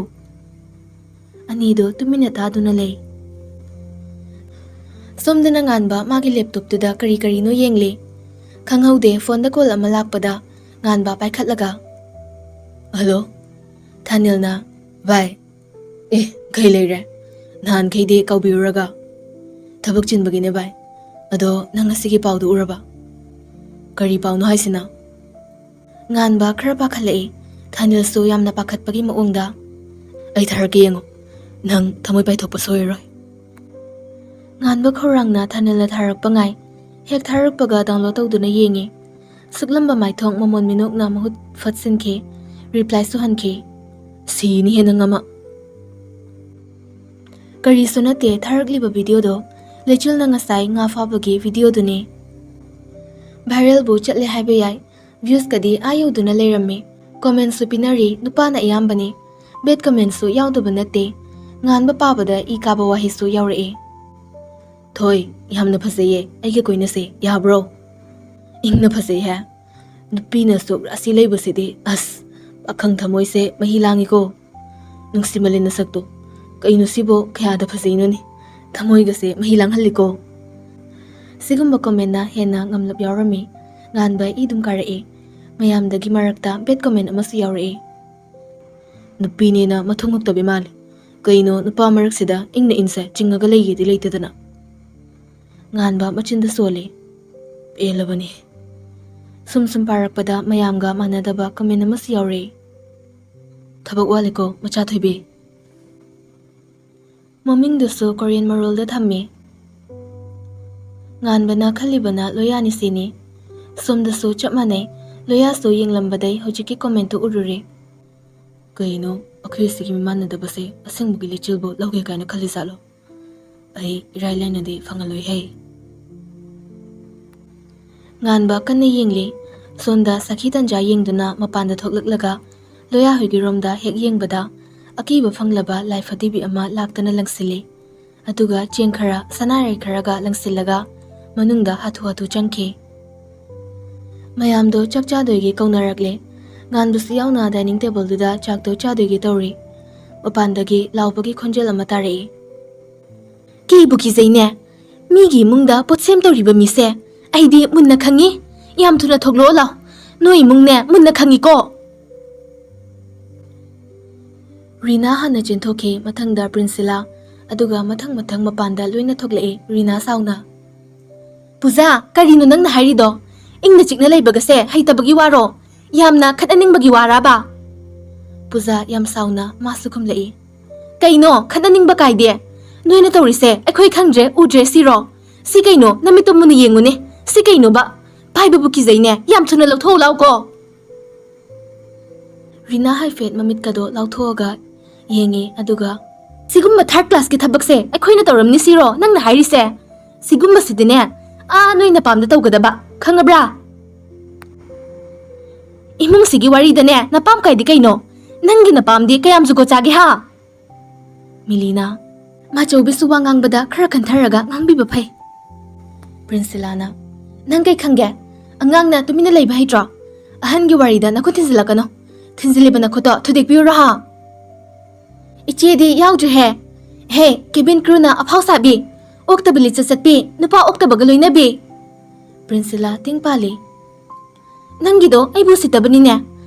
ꯑꯅꯤꯗꯣ ꯇꯨꯃꯤꯟꯅ ꯇꯥꯗꯨꯅ ꯂꯩ꯫ ꯁꯣꯝꯗꯅ ꯉꯥꯟꯕ ꯃꯥꯒꯤ ꯂꯦꯞꯇꯣꯞꯇꯨꯗ ꯀꯔꯤ ꯀꯔꯤꯅꯣ ꯌꯦꯡꯂꯤ꯫ ꯈꯪꯍꯧꯗꯦ, ꯐꯣꯟꯗ ꯀꯣꯜ ꯑꯃ ꯂꯥꯛꯄꯗ ꯉꯥꯟꯕ ꯄꯥꯏꯈꯠꯂꯒ, "ꯍꯜꯂꯣ꯫" ꯊꯥꯅꯤꯜꯅ, "ꯚꯥꯏ, ꯑꯦ, ꯀꯩ ꯂꯩꯔꯦ? ꯅꯍꯥꯟꯈꯩꯗꯤ ꯀꯥꯎꯕꯤꯔꯨꯔꯒ?" "ꯊꯕꯛ ꯆꯤꯟꯕꯒꯤꯅꯦ ꯚꯥꯏ꯫ ꯑꯗꯣ ꯅꯪ ꯉꯁꯤꯒꯤ ꯄꯥꯎꯗꯨ ꯎꯔꯕ?" "ꯀꯔꯤ ꯄꯥꯎꯅꯣ ꯍꯥꯏꯁꯤꯅ?" ꯉꯥꯟꯕ ꯈꯔ ꯄꯥꯈꯠꯂꯛꯏ꯫ ꯊꯥꯅꯤꯜꯁꯨ ꯌꯥꯝꯅ ꯄꯥꯈꯠꯄꯒꯤ ꯃꯑꯣꯡꯗ, "ꯑꯩ ꯊꯥꯔꯛꯀꯦ, ꯌꯦꯡꯉꯣ꯫ ꯅꯪ ꯊꯃꯣꯏ ꯄꯥꯏꯊꯣꯛꯄ ꯁꯣꯏꯔꯔꯣꯏ꯫" ꯉꯥꯟꯕ ꯈꯧꯔꯥꯡꯅ ꯊꯥꯅꯤꯜꯅ ꯊꯥꯔꯛꯄ ꯉꯥꯏ꯫ ꯍꯦꯛ ꯊꯥꯔꯛꯄꯒ ꯗꯥꯎꯟꯂꯣꯗ ꯇꯧꯗꯨꯅ ꯌꯦꯡꯉꯤ꯫ ꯁꯨꯛꯂꯝꯕ ꯃꯥꯏꯊꯣꯡ ꯃꯃꯣꯟ ꯃꯤꯅꯣꯛꯅ ꯃꯍꯨꯠ ꯐꯠꯁꯤꯟꯈꯤ꯫ ꯔꯤꯄ꯭ꯂꯥꯏꯁꯨ ꯍꯟꯈꯤ꯫ "ꯁꯤꯅꯤ ꯍꯦ ꯅꯪ ꯑꯃ!" ꯀꯔꯤꯁꯨ ꯅꯠꯇꯦ ꯊꯥꯔꯛꯂꯤꯕ ꯚꯤꯗꯤꯑꯣꯗꯣ꯫ ꯂꯩꯆꯤꯜꯅ ꯉꯁꯥꯏ ꯉꯥ ꯐꯥꯕꯒꯤ ꯚꯤꯗꯤꯑꯣꯗꯨꯅꯤ꯫ ꯚꯥꯏꯔꯦꯜꯕꯨ ꯆꯠꯂꯦ ꯍꯥꯏꯕ ꯌꯥꯏ꯫ ꯚ꯭ꯌꯨꯁꯀꯗꯤ ꯑꯥ ꯌꯧꯗꯨꯅ ꯂꯩꯔꯝꯃꯤ꯫ ꯀꯣꯃꯦꯟꯁꯨ ꯄꯤꯅꯔꯤ, ꯅꯨꯄꯥꯅ ꯑꯌꯥꯝꯕꯅꯤ꯫ ꯕꯦꯠ ꯀꯃꯦꯟꯁꯨ ꯌꯥꯎꯗꯕ ꯅꯠꯇꯦ꯫ ꯉꯥꯟꯕ ꯄꯥꯕꯗ ꯏ ꯀꯥꯕ ꯋꯥꯍꯩꯁꯨ ꯌꯥꯎꯔꯛꯏ꯫ "ꯊꯣꯏ, ꯌꯥꯝꯅ ꯐꯖꯩꯌꯦ, ꯑꯩꯒ ꯀꯣꯏꯅꯁꯦ, ꯌꯥꯕ꯭ꯔꯣ?" "ꯏꯪꯅ ꯐꯖꯩ ꯍꯦ꯫ ꯅꯨꯄꯤꯅ ꯁꯨꯛ ꯔꯥꯁꯤ ꯂꯩꯕꯁꯤꯗꯤ, ꯑꯁ, ꯄꯥꯈꯪ ꯊꯃꯣꯏꯁꯦ ꯃꯍꯤ ꯂꯥꯡꯉꯤꯀꯣ꯫ ꯅꯨꯡꯁꯤꯃꯜꯂꯦ ꯅꯁꯛꯇꯣ꯫ ꯀꯩꯅꯣ ꯁꯤꯕꯣ, ꯀꯌꯥꯗ ꯐꯖꯩꯅꯣꯅꯦ꯫ ꯊꯃꯣꯏꯒꯁꯦ ꯃꯍꯤ ꯂꯥꯡꯍꯜꯂꯤꯀꯣ꯫" ꯁꯤꯒꯨꯝꯕ ꯀꯣꯃꯦꯟꯅ ꯍꯦꯟꯅ ꯉꯝꯂꯞ ꯌꯥꯎꯔꯝꯃꯤ꯫ ꯉꯥꯟꯕ ꯏ ꯑꯗꯨꯝ ꯀꯥꯔꯛꯏ꯫ ꯃꯌꯥꯝꯗꯒꯤ ꯃꯔꯛꯇ ꯕꯦꯠ ꯀꯣꯃꯦꯟ ꯑꯃꯁꯨ ꯌꯥꯎꯔꯛꯏ꯫ "ꯅꯨꯄꯤꯅꯦꯅ ꯃꯊꯣꯡ ꯍꯨꯛꯇꯕꯤ ꯃꯥꯜꯂꯤ꯫ ꯀꯩꯅꯣ ꯅꯨꯄꯥ ꯃꯔꯛꯁꯤꯗ ꯏꯪꯅ ꯏꯟꯁꯦ ꯆꯤꯡꯉꯒ ꯂꯩꯒꯦꯗꯤ ꯂꯩꯇꯗꯅ꯫" ꯉꯥꯟꯕ ꯃꯆꯤꯟꯗ ꯁꯣꯜꯂꯤ꯫ "ꯄꯦꯜꯂꯕꯅꯤ꯫" ꯁꯨꯝ ꯁꯨꯝ ꯄꯥꯔꯛꯄꯗ ꯃꯌꯥꯝꯒ ꯃꯥꯟꯅꯗꯕ ꯀꯃꯦꯟ ꯑꯃꯁꯨ ꯌꯥꯎꯔꯛꯏ꯫ "ꯊꯕꯛ ꯋꯥꯠꯂꯤꯀꯣ, ꯃꯆꯥ ꯊꯣꯏꯕꯤ꯫" ꯃꯃꯤꯡꯗꯨꯁꯨ ꯀꯣꯔꯤꯌꯟ ꯃꯔꯣꯜꯗ ꯊꯝꯃꯤ꯫ ꯉꯥꯟꯕꯅ ꯈꯜꯂꯤꯕꯅ ꯂꯣꯌꯥꯅꯤ ꯁꯤꯅꯤ꯫ ꯁꯣꯝꯗꯁꯨ ꯆꯞ ꯃꯥꯟꯅꯩ꯫ ꯂꯣꯌꯥꯁꯨ ꯌꯦꯡꯂꯝꯕꯗꯩ ꯍꯧꯖꯤꯛꯀꯤ ꯀꯣꯃꯦꯟꯇꯨ ꯎꯔꯨꯔꯦ꯫ "ꯀꯩꯅꯣ, ꯑꯩꯈꯣꯏꯁꯤꯒꯤ ꯃꯤꯃꯥꯟꯅꯗꯕꯁꯦ ꯑꯁꯦꯡꯕꯒꯤ ꯂꯩꯆꯤꯜꯕꯨ ꯂꯧꯒꯦ ꯀꯥꯏꯅ ꯈꯜꯂꯤ ꯖꯥꯠꯂꯣ? ꯑꯩ ꯏꯔꯥꯏ ꯂꯥꯏꯅꯗꯤ ꯐꯪꯍꯜꯂꯣꯏꯍꯦ꯫" ꯉꯥꯟꯕ ꯀꯟꯅ ꯌꯦꯡꯂꯤ꯫ ꯁꯣꯝꯗ ꯁꯈꯤ ꯇꯟꯖꯥ ꯌꯦꯡꯗꯨꯅ ꯃꯄꯥꯟꯗ ꯊꯣꯛꯂꯛꯂꯒ ꯂꯣꯌꯥ ꯍꯣꯏꯒꯤ ꯔꯣꯝꯗ ꯍꯦꯛ ꯌꯦꯡꯕꯗ ꯑꯀꯤꯕ ꯐꯪꯂꯕ ꯂꯥꯏ ꯐꯗꯤꯕꯤ ꯑꯃ ꯂꯥꯛꯇꯅ ꯂꯪꯁꯤꯜꯂꯤ꯫ ꯑꯗꯨꯒ ꯆꯦꯡ ꯈꯔ, ꯁꯅꯥꯔꯩ ꯈꯔꯒ ꯂꯪꯁꯤꯜꯂꯒ ꯃꯅꯨꯡꯗ ꯍꯥꯊꯨ ꯍꯥꯊꯨ ꯆꯪꯈꯤ꯫ ꯃꯌꯥꯝꯗꯣ ꯆꯥꯛ ꯆꯥꯗꯣꯏꯒꯤ ꯀꯧꯅꯔꯛꯂꯦ꯫ ꯉꯥꯟꯕꯁꯨ ꯌꯥꯎꯅ ꯗꯥꯏꯅꯤꯡ ꯇꯦꯕꯜꯗꯨꯗ ꯆꯥꯛꯇꯣ ꯆꯥꯗꯣꯏꯒꯤ ꯇꯧꯔꯤ꯫ ꯃꯄꯥꯟꯗꯒꯤ ꯂꯥꯎꯕꯒꯤ ꯈꯣꯟꯖꯦꯜ ꯑꯃ ꯇꯥꯔꯛꯏ꯫ "ꯀꯤꯕꯨ ꯀꯤꯖꯩꯅꯦ꯫ ꯃꯤꯒꯤ ꯏꯃꯨꯡꯗ ꯄꯣꯠꯁꯦꯝ ꯇꯧꯔꯤꯕ ꯃꯤꯁꯦ ꯑꯩꯗꯤ ꯃꯨꯟꯅ ꯈꯪꯉꯤ꯫ ꯌꯥꯝ ꯊꯨꯅ ꯊꯣꯛꯂꯛꯑꯣ ꯂꯥꯎ꯫ ꯅꯣꯏ ꯏꯃꯨꯡꯅꯦ ꯃꯨꯟꯅ ꯈꯪꯉꯤꯀꯣ꯫" ꯔꯤꯅꯥ ꯍꯥꯟꯅ ꯆꯦꯟꯊꯣꯛꯈꯤ, ꯃꯊꯪꯗ ꯄ꯭ꯔꯤꯟꯁꯤꯂꯥ, ꯑꯗꯨꯒ ꯃꯊꯪ ꯃꯊꯪ ꯃꯄꯥꯟꯗ ꯂꯣꯏꯅ ꯊꯣꯛꯂꯛꯏ꯫ ꯔꯤꯅꯥ ꯁꯥꯎꯅ, "ꯄꯨꯖꯥ, ꯀꯔꯤꯅꯣ ꯅꯪꯅ ꯍꯥꯏꯔꯤꯗꯣ? ꯏꯪꯅ ꯆꯤꯛꯅ ꯂꯩꯕꯒꯁꯦ ꯍꯩꯇꯕꯒꯤ ꯋꯥꯔꯣ? ꯌꯥꯝꯅ ꯈꯠꯅꯅꯤꯡꯕꯒꯤ ꯋꯥꯔꯥꯕ?" ꯄꯨꯖꯥ ꯌꯥꯝ ꯁꯥꯎꯅ ꯃꯥꯁꯨ ꯈꯨꯝꯂꯛꯏ꯫ "ꯀꯩꯅꯣ ꯈꯠꯅꯅꯤꯡꯕ ꯀꯥꯏꯗꯦ? ꯅꯣꯏꯅ ꯇꯧꯔꯤꯁꯦ ꯑꯩꯈꯣꯏ ꯈꯪꯗ꯭ꯔꯦ ꯎꯗ꯭ꯔꯦ ꯁꯤꯔꯣ? ꯁꯤ ꯀꯩꯅꯣ? ꯅꯃꯤꯠꯇꯣ ꯃꯨꯟꯅ ꯌꯦꯡꯉꯨꯅꯦ꯫ ꯁꯤ ꯀꯩꯅꯣꯕ? ꯄꯥꯏꯕꯕꯨ ꯀꯤꯖꯩꯅꯦ, ꯌꯥꯝ ꯊꯨꯅ ꯂꯧꯊꯣꯛꯎ ꯂꯥꯎꯀꯣ꯫ ꯔꯤꯅꯥ ꯍꯥꯏꯐꯦꯠ ꯃꯃꯤꯠꯀꯗꯣ ꯂꯥꯎꯊꯣꯛꯑꯒ ꯌꯦꯡꯉꯦ, ꯑꯗꯨꯒ, "ꯁꯤꯒꯨꯝꯕ ꯊꯥꯔꯠ ꯀ꯭ꯂꯥꯁꯀꯤ ꯊꯕꯛꯁꯦ ꯑꯩꯈꯣꯏꯅ ꯇꯧꯔꯝꯅꯤ ꯁꯤꯔꯣ ꯅꯪꯅ ꯍꯥꯏꯔꯤꯁꯦ? ꯁꯤꯒꯨꯝꯕꯁꯤꯗꯤꯅꯦ, ꯑꯥ, ꯅꯣꯏ ꯅꯄꯥꯝꯗ ꯇꯧꯒꯗꯕ, ꯈꯪꯉꯕ꯭ꯔꯥ? ꯏꯃꯨꯡꯁꯤꯒꯤ ꯋꯥꯔꯤꯗꯅꯦ ꯅꯄꯥꯝ ꯀꯥꯏꯗꯤ ꯀꯩꯅꯣ? ꯅꯪꯒꯤ ꯅꯄꯥꯝꯗꯤ ꯀꯌꯥꯝ ꯖꯨꯒꯣꯠ ꯆꯥꯒꯦ ꯍꯥ?" ꯃꯤꯂꯤꯅꯥ, ꯃꯥꯆꯧꯕꯤꯁꯨ ꯋꯥ ꯉꯥꯡꯕꯗ ꯈꯔ ꯈꯟꯊꯔꯒ ꯉꯥꯡꯕꯤꯕ ꯐꯩ꯫ ꯄ꯭ꯔꯤꯟꯁꯤꯂꯥꯅ, "ꯅꯪ ꯀꯩ ꯈꯪꯒꯦ? ꯑꯉꯥꯡꯅ ꯇꯨꯃꯤꯟꯅ ꯂꯩꯕ ꯍꯩꯇ꯭ꯔꯣ? ꯑꯍꯟꯒꯤ ꯋꯥꯔꯤꯗ ꯅꯈꯨꯠ ꯊꯤꯟꯖꯤꯜꯂꯛꯀꯅꯨ꯫ ꯊꯤꯟꯖꯤꯜꯂꯤꯕ ꯅꯈꯨꯠꯇꯣ ꯊꯨꯗꯦꯛꯄꯤꯌꯨꯔꯣ ꯍꯥ?" "ꯏꯆꯦꯗꯤ ꯌꯥꯎꯗ꯭ꯔꯤꯍꯦ꯫ ꯍꯦ, ꯀꯦꯕꯤꯟ ꯀ꯭ꯔꯨꯅ ꯑꯐꯥꯎ ꯁꯥꯕꯤ, ꯑꯣꯛꯇꯕ ꯂꯤꯆꯠ ꯆꯠꯄꯤ, ꯅꯨꯄꯥ ꯑꯣꯛꯇꯕꯒ ꯂꯣꯏꯅꯕꯤ꯫" ꯄ꯭ꯔꯤꯟꯁꯤꯂꯥ ꯇꯤꯡ ꯄꯥꯜꯂꯤ꯫ "ꯅꯪꯒꯤꯗꯣ ꯑꯩꯕꯨ ꯎꯁꯤꯠꯇꯕꯅꯤꯅꯦ꯫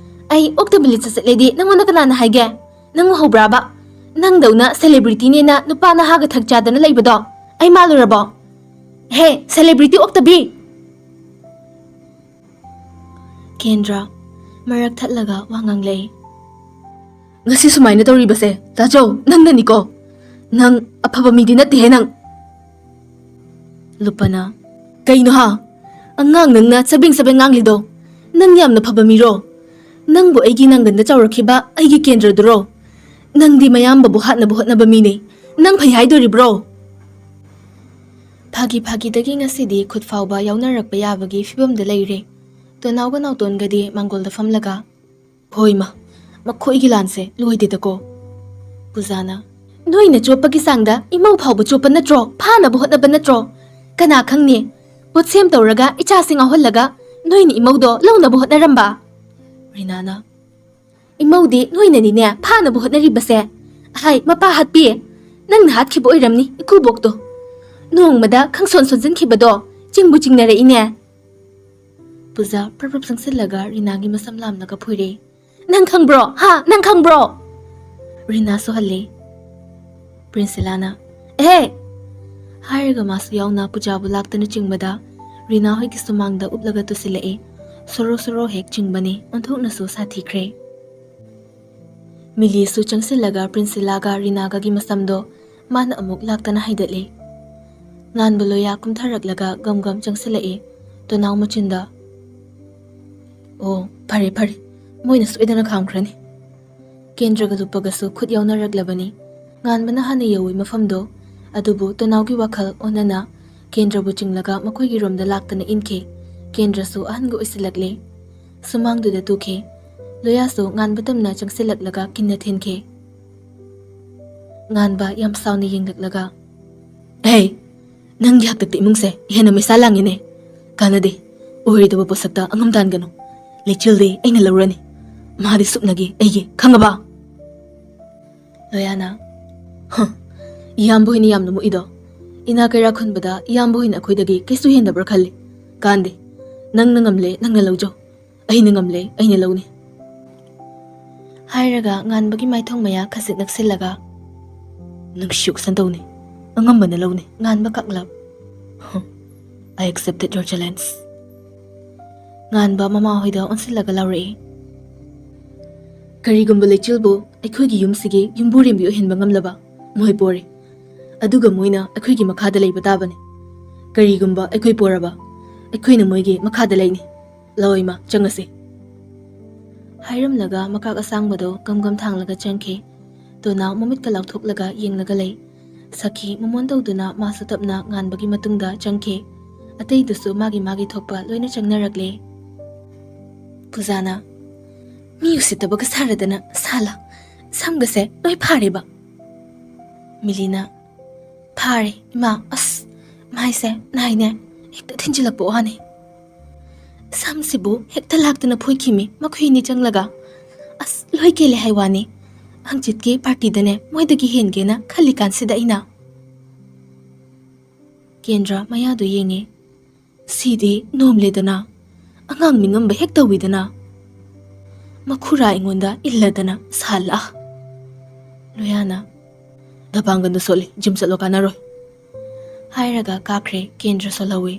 ꯑꯩ ꯑꯣꯛꯇꯕ ꯂꯤꯆꯠ ꯆꯠꯂꯦꯗꯤ ꯅꯪꯉꯣꯟꯗ ꯀꯅꯥꯅ ꯍꯥꯏꯒꯦ? ꯅꯪ ꯎꯍꯧꯕ꯭ꯔꯥꯕ? ꯅꯪꯗꯧꯅ ꯁꯦꯂꯦꯕ꯭ꯔꯤꯇꯤꯅꯦꯅ ꯅꯨꯄꯥ ꯅꯍꯥꯒ ꯊꯛ ꯆꯥꯗꯅ ꯂꯩꯕꯗꯣ ꯑꯩ ꯃꯥꯜꯂꯨꯔꯕꯣ? ꯍꯦ, ꯁꯦꯂꯦꯕ꯭ꯔꯤꯇꯤ ꯑꯣꯛꯇꯕꯤ!" ꯀꯦꯟꯗ꯭ꯔ ꯃꯔꯛ ꯊꯠꯂꯒ ꯋꯥ ꯉꯥꯡꯂꯛꯏ꯫ "ꯉꯁꯤ ꯁꯨꯃꯥꯏꯅ ꯇꯧꯔꯤꯕꯁꯦ, ꯇꯥꯖꯧ, ꯅꯪꯅꯅꯤꯀꯣ꯫ ꯅꯪ ꯑꯐꯕ ꯃꯤꯗꯤ ꯅꯠꯇꯦꯍꯦ ꯅꯪ꯫" ꯂꯨꯄꯥꯅ, "ꯀꯩꯅꯣ ꯍꯥ? ꯑꯉꯥꯡ ꯅꯪꯅ ꯆꯕꯦꯡ ꯆꯕꯦꯡ ꯉꯥꯡꯂꯤꯗꯣ? ꯅꯪ ꯌꯥꯝꯅ ꯐꯕ ꯃꯤꯔꯣ? ꯅꯪꯕꯨ ꯑꯩꯒꯤ ꯅꯥꯡꯒꯟꯗ ꯆꯥꯎꯔꯛꯈꯤꯕ ꯑꯩꯒꯤ ꯀꯦꯟꯗ꯭ꯔꯗꯨꯔꯣ? ꯅꯪꯗꯤ ꯃꯌꯥꯝꯕꯕꯨ ꯍꯥꯠꯅꯕ ꯍꯣꯠꯅꯕ ꯃꯤꯅꯤ꯫ ꯅꯪ ꯐꯩ ꯍꯥꯏꯗꯣꯔꯤꯕ꯭ꯔꯣ?" ꯐꯥꯒꯤ ꯐꯥꯒꯤꯗꯒꯤ ꯉꯁꯤꯗꯤ ꯈꯨꯠ ꯐꯥꯎꯕ ꯌꯥꯎꯅꯔꯛꯄ ꯌꯥꯕꯒꯤ ꯐꯤꯕꯝꯗ ꯂꯩꯔꯦ꯫ ꯇꯣꯅꯥꯎꯒ ꯅꯥꯎꯇꯣꯟꯒꯗꯤ ꯃꯥꯡꯒꯣꯜꯗ ꯐꯝꯂꯒ, "ꯍꯣꯏꯃ, ꯃꯈꯣꯏꯒꯤ ꯂꯥꯟꯁꯦ ꯂꯣꯏꯗꯦꯗꯀꯣ꯫" ꯄꯨꯖꯥꯅ, "ꯅꯣꯏꯅ ꯆꯣꯞꯄꯒꯤ ꯆꯥꯡꯗ ꯏꯃꯧ ꯐꯥꯎꯕ ꯆꯣꯞꯄ ꯅꯠꯇ꯭ꯔꯣ? ꯐꯥꯅꯕ ꯍꯣꯠꯅꯕ ꯅꯠꯇ꯭ꯔꯣ? ꯀꯅꯥ ꯈꯪꯅꯤ? ꯄꯣꯠꯁꯦꯝ ꯇꯧꯔꯒ ꯏꯆꯥꯁꯤꯡ ꯉꯥꯎꯍꯜꯂꯒ ꯅꯣꯏꯅ ꯏꯃꯧꯗꯣ ꯂꯧꯅꯕ ꯍꯣꯠꯅꯔꯝꯕ?" ꯔꯤꯅꯥꯅ, "ꯏꯃꯧꯗꯤ ꯅꯣꯏꯅꯅꯤꯅꯦ ꯐꯥꯅꯕ ꯍꯣꯠꯅꯔꯤꯕꯁꯦ꯫ ꯍꯥꯏ, ꯃꯄꯥ ꯍꯥꯠꯄꯤ꯫ ꯅꯪꯅ ꯍꯥꯠꯈꯤꯕ ꯑꯣꯏꯔꯝꯅꯤ ꯏꯀꯨꯕꯣꯛꯇꯣ꯫ ꯅꯣꯡꯃꯗ ꯈꯪꯁꯣꯟ ꯁꯣꯟꯖꯤꯟꯈꯤꯕꯗꯣ ꯆꯤꯡꯕꯨ ꯆꯤꯡꯅꯔꯛꯏꯅꯦ꯫" ꯄꯨꯖꯥ ꯄ꯭ꯔꯞ ꯄ꯭ꯔꯞ ꯆꯪꯁꯤꯜꯂꯒ ꯔꯤꯅꯥꯒꯤ ꯃꯁꯝ ꯂꯥꯝꯂꯒ ꯐꯨꯏꯔꯦ꯫ "ꯅꯪ ꯈꯪꯕ꯭ꯔꯣ? ꯍꯥ? ꯅꯪ ꯈꯪꯕ꯭ꯔꯣ?" ꯔꯤꯅꯥꯁꯨ ꯍꯜꯂꯦ꯫ ꯄ꯭ꯔꯤꯟꯁꯤꯂꯥꯅ, "ꯑꯦꯍꯦ!" ꯍꯥꯏꯔꯒ ꯃꯥꯁꯨ ꯌꯥꯎꯅ ꯄꯨꯖꯥꯕꯨ ꯂꯥꯛꯇꯅ ꯆꯤꯡꯕꯗ ꯔꯤꯅꯥ ꯍꯣꯏꯒꯤ ꯁꯨꯃꯥꯡꯗ ꯎꯞꯂꯒ ꯇꯨꯁꯤꯜꯂꯛꯏ꯫ ꯁꯣꯔꯣ ꯁꯣꯔꯣ ꯍꯦꯛ ꯆꯤꯡꯕꯅꯤ, ꯑꯣꯟꯊꯣꯛꯅꯁꯨ ꯁꯥꯊꯤꯈ꯭ꯔꯦ꯫ ꯃꯤꯂꯤꯁꯨ ꯆꯪꯁꯤꯜꯂꯒ ꯄ꯭ꯔꯤꯟꯁꯤꯂꯥꯒ ꯔꯤꯅꯥꯒꯒꯤ ꯃꯁꯝꯗꯣ ꯃꯥꯅ ꯑꯃꯨꯛ ꯂꯥꯛꯇꯅ ꯍꯥꯏꯗꯠꯂꯤ꯫ ꯉꯥꯟꯕ ꯂꯣꯌꯥ ꯀꯨꯝꯊꯔꯛꯂꯒ ꯒꯝ ꯒꯝ ꯆꯪꯁꯤꯜꯂꯛꯏ꯫ ꯇꯣꯅꯥꯎ ꯃꯆꯤꯟꯗ, "ꯑꯣ, ꯐꯔꯦ ꯐꯔꯦ, ꯃꯣꯏꯅ ꯁꯣꯏꯗꯅ ꯈꯥꯝꯈ꯭ꯔꯅꯤ꯫" ꯀꯦꯟꯗ꯭ꯔꯒ ꯂꯨꯞꯄꯒꯁꯨ ꯈꯨꯠ ꯌꯥꯎꯅꯔꯛꯂꯕꯅꯤ꯫ ꯉꯥꯟꯕꯅ ꯍꯥꯟꯅ ꯌꯧꯏ ꯃꯐꯝꯗꯣ, ꯑꯗꯨꯕꯨ ꯇꯣꯅꯥꯎꯒꯤ ꯋꯥꯈꯜ ꯑꯣꯟꯅꯅ ꯀꯦꯟꯗ꯭ꯔꯕꯨ ꯆꯤꯡꯂꯒ ꯃꯈꯣꯏꯒꯤ ꯔꯣꯝꯗ ꯂꯥꯛꯇꯅ ꯏꯟꯈꯤ꯫ ꯀꯦꯟꯗ꯭ꯔꯁꯨ ꯑꯍꯟꯒ ꯑꯣꯏꯁꯤꯜꯂꯛꯂꯦ꯫ ꯁꯨꯃꯥꯡꯗꯨꯗ ꯇꯨꯈꯤ꯫ ꯂꯣꯌꯥꯁꯨ ꯉꯥꯟꯕ ꯇꯝꯅ ꯆꯪꯁꯤꯜꯂꯛꯂꯒ ꯀꯤꯟꯅ ꯊꯤꯟꯈꯤ꯫ ꯉꯥꯟꯕ ꯌꯥꯝ ꯁꯥꯎꯅ ꯌꯦꯡꯂꯛꯂꯒ, "ꯍꯦ, ꯅꯪꯒꯤ ꯍꯥꯛꯇꯛꯇ ꯏꯃꯨꯡꯁꯦ ꯍꯦꯟꯅ ꯃꯩꯁꯥ ꯂꯥꯡꯉꯤꯅꯦ꯫ ꯀꯥꯟꯅꯗꯦ, ꯑꯣꯏꯔꯣꯏꯗꯕ ꯄꯣꯠꯁꯛꯇ ꯑꯉꯝ ꯇꯥꯟꯒꯅꯨ꯫ ꯂꯩꯆꯤꯜꯗꯤ ꯑꯩꯅ ꯂꯧꯔꯅꯤ꯫ ꯃꯥꯗꯤ ꯁꯨꯞꯅꯒꯤ ꯑꯩꯒꯤ, ꯈꯪꯉꯕ?" ꯂꯣꯌꯥꯅ, "ꯍ, ꯏꯌꯥꯝꯕ ꯍꯣꯏꯅ ꯌꯥꯝꯅ ꯃꯨꯛꯏꯗꯣ꯫ ꯏꯅꯥ ꯀꯩꯔꯥ ꯈꯨꯟꯕꯗ ꯏꯌꯥꯝꯕ ꯍꯣꯏꯅ ꯑꯩꯈꯣꯏꯗꯒꯤ ꯀꯩꯁꯨ ꯍꯦꯟꯗꯕ꯭ꯔꯥ ꯈꯜꯂꯤ꯫ ꯀꯥꯟꯗꯦ, ꯅꯪꯅ ꯉꯝꯂꯦ, ꯅꯪꯅ ꯂꯧꯖꯧ꯫ ꯑꯩꯅ ꯉꯝꯂꯦ, ꯑꯩꯅ ꯂꯧꯅꯤ꯫" ꯍꯥꯏꯔꯒ ꯉꯥꯟꯕꯒꯤ ꯃꯥꯏꯊꯣꯡ ꯃꯌꯥ ꯈꯖꯤꯛ ꯅꯛꯁꯤꯜꯂꯒ, "ꯅꯨꯡꯁꯤ ꯎꯛꯁꯟ ꯇꯧꯅꯤ, ꯑꯉꯝꯕꯅ ꯂꯧꯅꯤ꯫" ꯉꯥꯟꯕ ꯀꯛꯂꯞ, "ꯍ, I accepted your challenge꯫" ꯉꯥꯟꯕ ꯃꯃꯥ ꯍꯣꯏꯗ ꯑꯣꯟꯁꯤꯜꯂꯒ ꯂꯥꯎꯔꯛꯏ, "ꯀꯔꯤꯒꯨꯝꯕ ꯂꯩꯆꯤꯜꯕꯨ ꯑꯩꯈꯣꯏꯒꯤ ꯌꯨꯝꯁꯤꯒꯤ ꯌꯨꯝꯕꯨꯔꯦꯝꯕꯤ ꯑꯣꯏꯍꯟꯕ ꯉꯝꯂꯕ ꯃꯣꯏ ꯄꯣꯔꯦ꯫ ꯑꯗꯨꯒ ꯃꯣꯏꯅ ꯑꯩꯈꯣꯏꯒꯤ ꯃꯈꯥꯗ ꯂꯩꯕ ꯇꯥꯕꯅꯤ꯫ ꯀꯔꯤꯒꯨꯝꯕ ꯑꯩꯈꯣꯏ ꯄꯣꯔꯕ, ꯑꯩꯈꯣꯏꯅ ꯃꯣꯏꯒꯤ ꯃꯈꯥꯗ ꯂꯩꯅꯤ꯫ ꯂꯥꯛꯑꯣ ꯏꯃꯥ, ꯆꯪꯉꯁꯤ꯫" ꯍꯥꯏꯔꯝꯂꯒ ꯃꯀꯥꯛ ꯑꯁꯥꯡꯕꯗꯣ ꯒꯝ ꯒꯝ ꯊꯥꯡꯂꯒ ꯆꯪꯈꯤ꯫ ꯇꯣꯅꯥꯎ ꯃꯃꯤꯠꯀ ꯂꯥꯎꯊꯣꯛꯂꯒ ꯌꯦꯡꯂꯒ ꯂꯩ꯫ ꯁꯈꯤ ꯃꯃꯣꯟ ꯇꯧꯗꯨꯅ ꯃꯥꯁꯨ ꯇꯞꯅ ꯉꯥꯟꯕꯒꯤ ꯃꯇꯨꯡꯗ ꯆꯪꯈꯤ꯫ ꯑꯇꯩꯗꯨꯁꯨ ꯃꯥꯒꯤ ꯃꯥꯒꯤ ꯊꯣꯛꯄ ꯂꯣꯏꯅ ꯆꯪꯅꯔꯛꯂꯦ꯫ ꯄꯨꯖꯥꯅ, "ꯃꯤ ꯎꯁꯤꯠꯇꯕꯒ ꯁꯥꯔꯗꯅ ꯁꯥꯂꯥ, ꯁꯝꯒꯁꯦ ꯂꯣꯏ ꯐꯥꯔꯦꯕ꯫" ꯃꯤꯂꯤꯅ, "ꯐꯥꯔꯦ ꯏꯃꯥ, ꯑꯁ, ꯃꯥꯏꯁꯦ ꯅꯥꯏꯅꯦ, ꯍꯦꯛꯇ ꯊꯤꯟꯖꯤꯜꯂꯛꯄ ꯋꯥꯅꯤ꯫ ꯁꯝꯁꯤꯕꯨ ꯍꯦꯛꯇ ꯂꯥꯛꯇꯅ ꯐꯣꯏꯈꯤꯃꯤ ꯃꯈꯣꯏ ꯑꯅꯤ ꯆꯪꯂꯒ꯫ ꯑꯁ, ꯂꯣꯏ ꯀꯦꯜꯂꯦ ꯍꯥꯏ ꯋꯥꯅꯤ꯫ ꯍꯪꯆꯤꯠꯀꯤ ꯄꯥꯔꯇꯤꯗꯅꯦ ꯃꯣꯏꯗꯒꯤ ꯍꯦꯟꯒꯦꯅ ꯈꯜꯂꯤꯀꯥꯟꯁꯤꯗ ꯑꯩꯅ꯫" ꯀꯦꯟꯗ꯭ꯔ ꯃꯌꯥꯗꯨ ꯌꯦꯡꯉꯤ꯫ "ꯁꯤꯗꯤ ꯅꯣꯝꯂꯦꯗꯅ, ꯑꯉꯥꯡ ꯅꯤꯡꯉꯝꯕ ꯍꯦꯛ ꯇꯧꯋꯤꯗꯅ꯫ ꯃꯈꯨꯔꯥ ꯑꯩꯉꯣꯟꯗ ꯏꯜꯂꯗꯅ ꯁꯥꯂꯥ꯫" ꯂꯣꯌꯥꯅ, "ꯅꯄꯥꯡꯒꯜꯗꯣ ꯁꯣꯠꯂꯤ, ꯖꯤꯝ ꯆꯠꯂꯣ, ꯀꯥꯟꯅꯔꯣꯏ꯫" ꯍꯥꯏꯔꯒ ꯀꯥꯈ꯭ꯔꯦ꯫ ꯀꯦꯟꯗ꯭ꯔ ꯁꯣꯜꯍꯧꯋꯤ꯫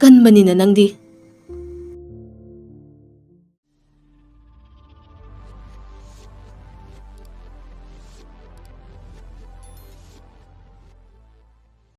"ꯀꯟꯕꯅꯤꯅ ꯅꯪꯗꯤ